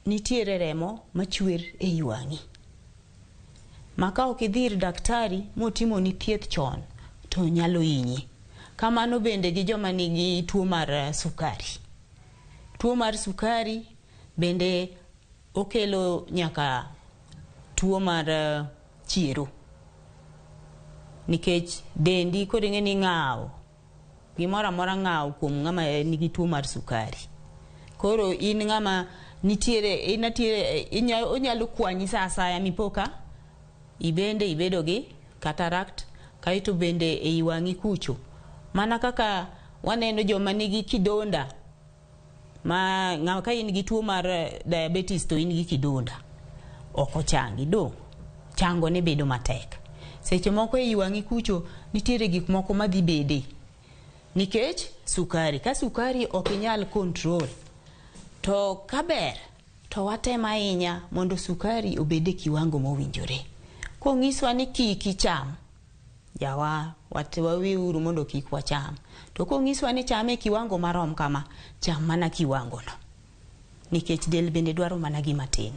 nitiere remo machwer ei wang'i. Ma ka ok idhi ir daktari motimoni thieth chon to nyalo hinyi. Kamano bende gi joma nigi tuo mar sukari. Tuo mar sukari bende okelo nyaka tuo mar chiero. Nikech dendi koro ing'e ni ng'aw, gimoro amora ng'aw kuom ng'ama nigi tuo mar sukari. Koro in ng'ama nitiere onyalo kwanyi sa asaya mipoka ibende ibedo gi cataract, kaeto bende ei wang'i kucho. Mana kaka waneno joma nigi kidonda, ma ng'ama ka in gi tuo mar diabetes to in gi kidonda, ok ochangi dong', chango ne bedo matek. Seche moko ei wang'i kucho nitiere gik moko madhi bede nikech sukari. Ka sukari ok inyal control, to kaber to watem ahinya mondo sukari obed e kiwango mowinjore. Kong'iswa ni kik icham, jawa waweuru mondo kik wacham. To kong'iswa ni chame e kiwango marom kama, cham mana kiwango no. Nikech del bende dwaro mana gima tin.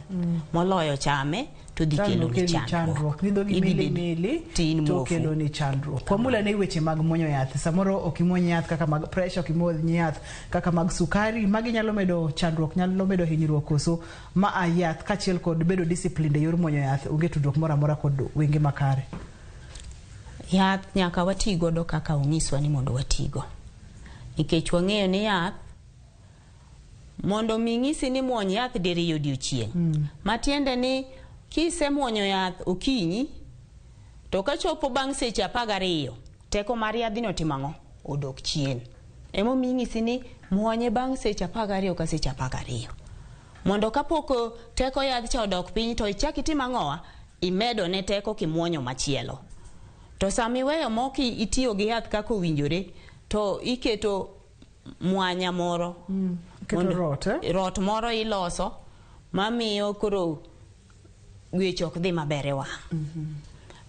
Moloyo chame to dhi kelo ni chandruok. Ni dhogi mili mili to kelo ni chandruok. Wamula ne weche mag muonyo yath. Samoro ok imuony yath kaka mag pressure, ok imuony yath kaka mag sukari. Magi nyalo medo chandruok, nyalo medo hinyruok koso ma a yath kaachiel kod bedo disciplined e yor muonyo yath onge tudruok moro amora kod wenge makare. Yath nyaka wati godo kaka onyiswa ni mondo watigo. Nikech wang'eyo ni yath mondo mi ng'isi ni muony yath diriyo odiochieng'. Matiende ni kisemuonyo yath okinyi to kachopo bang' seche 12 teko mar yadhno timo ang'o? Odok chien. Emomiyo ing'isi ni muonye bang' seche 12 ka seche 12. Mondo kapok teko yadh cha odok piny to ichak itim ang'owa? Imedo ne teko kimuonyo machielo. To sama iweyo moki itiyo gi yath kaka owinjore to iketo mwanya moro. Iketo rot, rot moro iloso mamiyo koro weche ok dhi maber e wang'.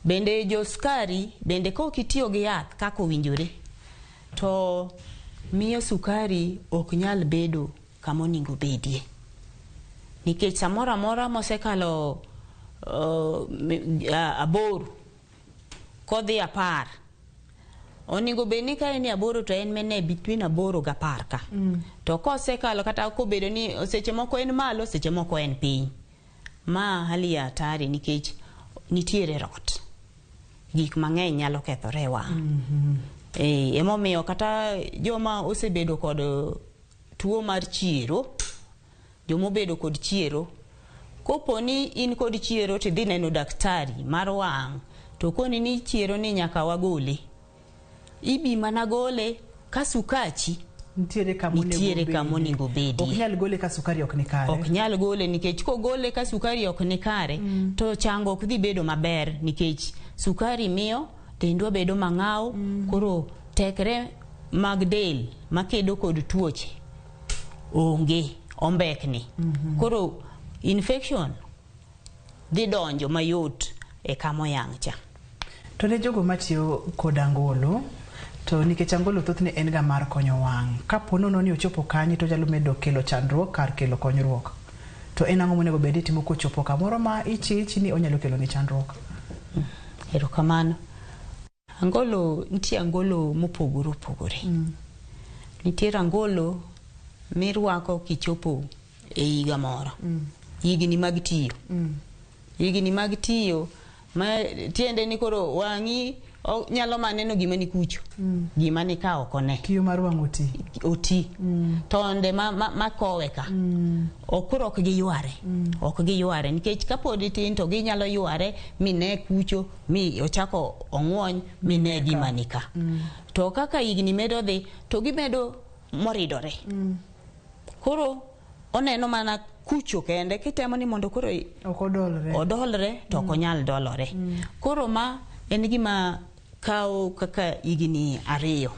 Bende jo sukari bende kok itiyo gi yath kaka owinjore to miyo sukari ok nyal bedo kama onego bedie. Nikech samoro amora mosekalo 8 kodhi 10, onego bed ni ka en 8 to en mene between 8 gi 10 ka. To kosekalo kata kobedo ni seche moko en malo, seche moko en piny. Ma hali ya hatari nikech nitiere rot. Gik mang'eny nyalo kethore e wang'. Emomiyo kata joma osebedo kod tuo mar chiero, jomobedo kod chiero, kopo ni in kod chiero tidhi neno daktari mar wang' to koni ni chiero ni nyaka wagole. Ibi mana gole ka sukachi nitiere kama onego bedie. Ok nyal gole ka sukari ok ni kare. Ok nyal gole nikech kogole ka sukari ok ni kare to chango ok dhi bedo maber nikech sukari miyo dendwa bedo mang'aw. Koro tekre mag del makedo kod tuoche onge, ombekni. Koro infection dhi donjo mayot e kama oyang' cha. To ne jogo matiyo kod angolo, to nikech angolo thothne en ga mar konyo wang', kapo nono ni ochopo kanye to nyalo medo kelo chandruok kar kelo konyruok, to en ang'o monego bed ni itimo kochopo kamoro ma ichich ni onyalo kelo ni chandruok? Erokamano. Angolo nitie angolo mopogore opogore. Nitiere angolo mirwako kichopo e higa moro. Higni mag tiyo. Higni mag tiyo ma tiende ni koro wang'i nyalo maneno gima ni kucho. Gima ni ka ok one. Kiyo mar wang' oti. Oti. Tonde ma kowe ka. Ok koro ok giyware. Ok giyware nikech kapod itin to ginyalo yware mine kucho mi ochako ong'wony mine gima ni ka. To kaka higni medo dhi to gimedo moridore. Koro oneno mana kucho kende kitemo ni mondo koro ok odolre. Odolre to ok onyal dolore. Koro ma en gima kawo kaka higni 2.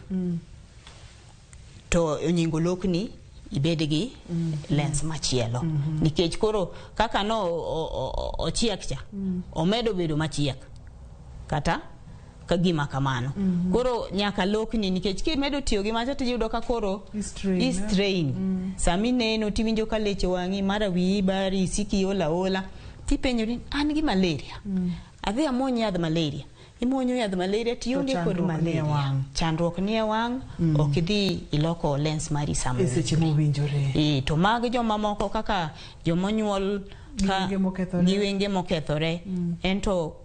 To onego lokni ibed gi lens machielo. Nikech koro kaka no ochiek cha, omedo bedo machiek. Kata ka gima kamano. Koro nyaka lokni nikech kimedo tiyo gi macha tiyudo ka koro i-strain. Sami neno tiwinjo ka leche wang'i mara wiyi bari isiki ola ola tipenjori an gi malaria. Adhi amuony yadh malaria. Imuonyo yadh malaria tionge kod malaria. Chandruok nie wang', ok idhi iloko lens mari sama e seche mowinjore. To mag joma moko kaka jomonyuol ka gi wenge mokethore, ento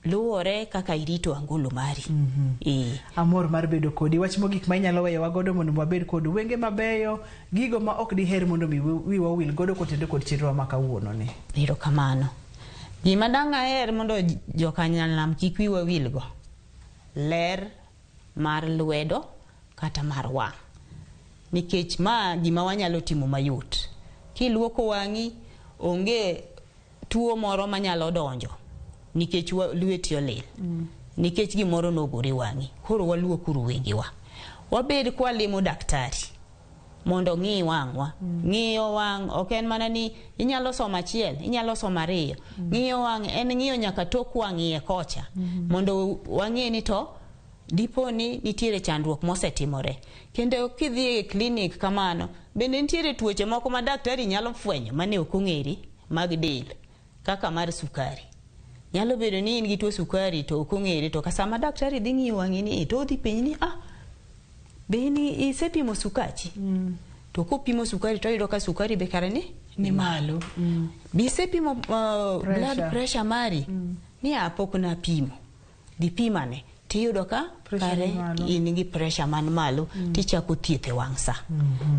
luwore kaka irito angolo mari. Amor mar bedo kodi. Wach mogik ma inyalo weyowa godo mondo wabed kod wenge mabeyo, gigo ma ok diher mondo mi wiwa wil godo kotenore kod chenro ma kawuono ni. Erokamano. Gima dang' aher mondo jokanyanam kik wiwa wilgo, ler mar lwedo kata mar wang'. Nikech ma gima wanyalo timo mayot. Kiluoko wang'i, onge tuo moro manyalo donjo nikech lweti olil. Nikech gimoro nogore wang'i. Koro waluokuru wengewa. Wabed kwalimo daktari mondo ng'i wang'wa. Ng'iyo wang' ok en mana ni inyalo somo achiel, inyalo somo ariyo. Ng'iyo wang' en ng'iyo nyaka tok wang' iye kocha. Mondo wang'e ni to dipo ni nitiere chandruok mosetimore. Kendo kidhi e klinik kamano, bende nitiere tuoche moko ma daktari nyalo fwenyo mane ok ong'ere mag del, kaka mar sukari. Nyalo bedo ni in gi tuo sukari to ok ong'ere, to sama daktari dhi ng'iyo wang'i ni to odhi penji ni be in isepimo sukachi? To kopimo sukari to oyudo ka sukari be kare ni malo. Be isepimo blood pressure mari? Ni pok napimo. Dhi pimane. Tiyudo ka kare in gi pressure man malo, tichako thieth e wang' sa.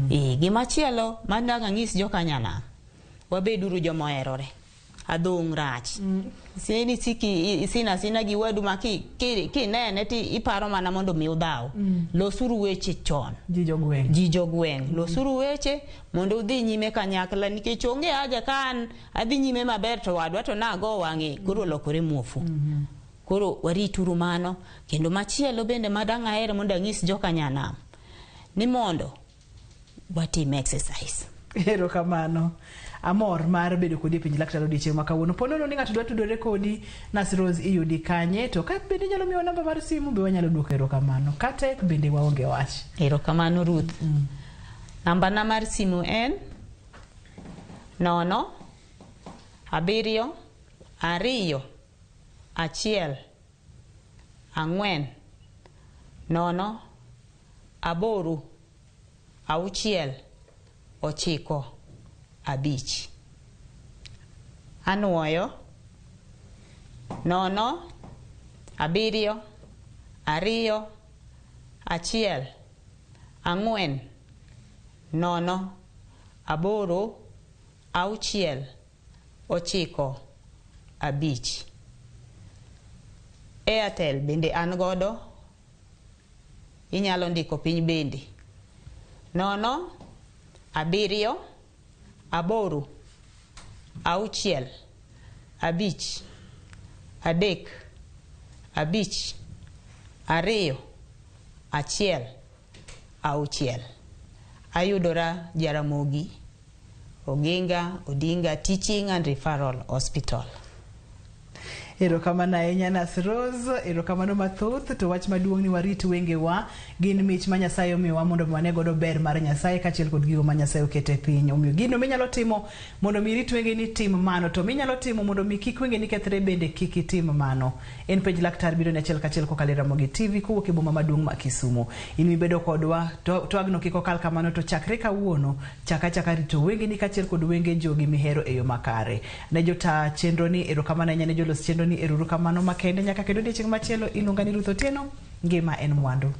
Gimachielo madang' anyis jokanyanam, wabeduru joma oherore. Adhong' rach. Sini siki isina sina gi wadu ma kinene ti iparo mana mondo mi udhaw. Losuru weche chon. Ji jogweng'. Ji jogweng'. Losuru weche mondo udhi nyime kanyakla nikech onge haja ka an adhi nyime maber to wadwa to nago wang'e koro olokore muofu. Koro warituru mano. Kendo machielo bende madang' aher mondo anyis jokanyanam ni mondo watim exercise. Erokamano. Amor mar bedo kodi e penj laktar odiochieng' ma kawuono. Po nono ni ng'ato dwa tudore kodi, Nurse Rose iyudi kanye? To ka bende inyalo miyowa namba mar simu be wanyalo duoko erokamano. Ka tek bende waonge wach. Erokamano Ruth. Nambana mar simu en 0 7 2 1 4 0 8 6 9 5. Anuoyo 0 7 2 1 4 0 8 6 9 5. Airtel bende an godo Inyalo ndiko piny bende. 0 7 8 6 5 3 5 2 1 6. Ayudora Jaramogi Oginga Odinga Teaching and Referral Hospital. Erokamano ahinya Nurse Rose, erokamano mathoth. To wach maduong' ni warit wengewa, gin mich ma Nyasaye omiyowa mondo mi wane godo ber mar Nyasaye kaachiel kod gigo ma Nyasaye oketo e piny. Omiyo gino minyalo timo mondo mi irit wengeni tim mano, to minyalo timo mondo mi kik wengeni kethre bende kik itim mano. En penj laktar biro ni achiel kachiel kokalo e Ramogi TV kowuok e boma maduong' ma Kisumu. In mibedo kodwa, to twagno kik okal kamano to chakre kawuono, chak achaka rito wengeni kaachiel kod wenge jogi mihero e yo makare. Ne jota chenro ni erokamano ahinya ne jolos chenro ni erokamano makende nyaka kendo odiochieng' machielo iluonga ni Ruth Otieno, ngima en mwandu.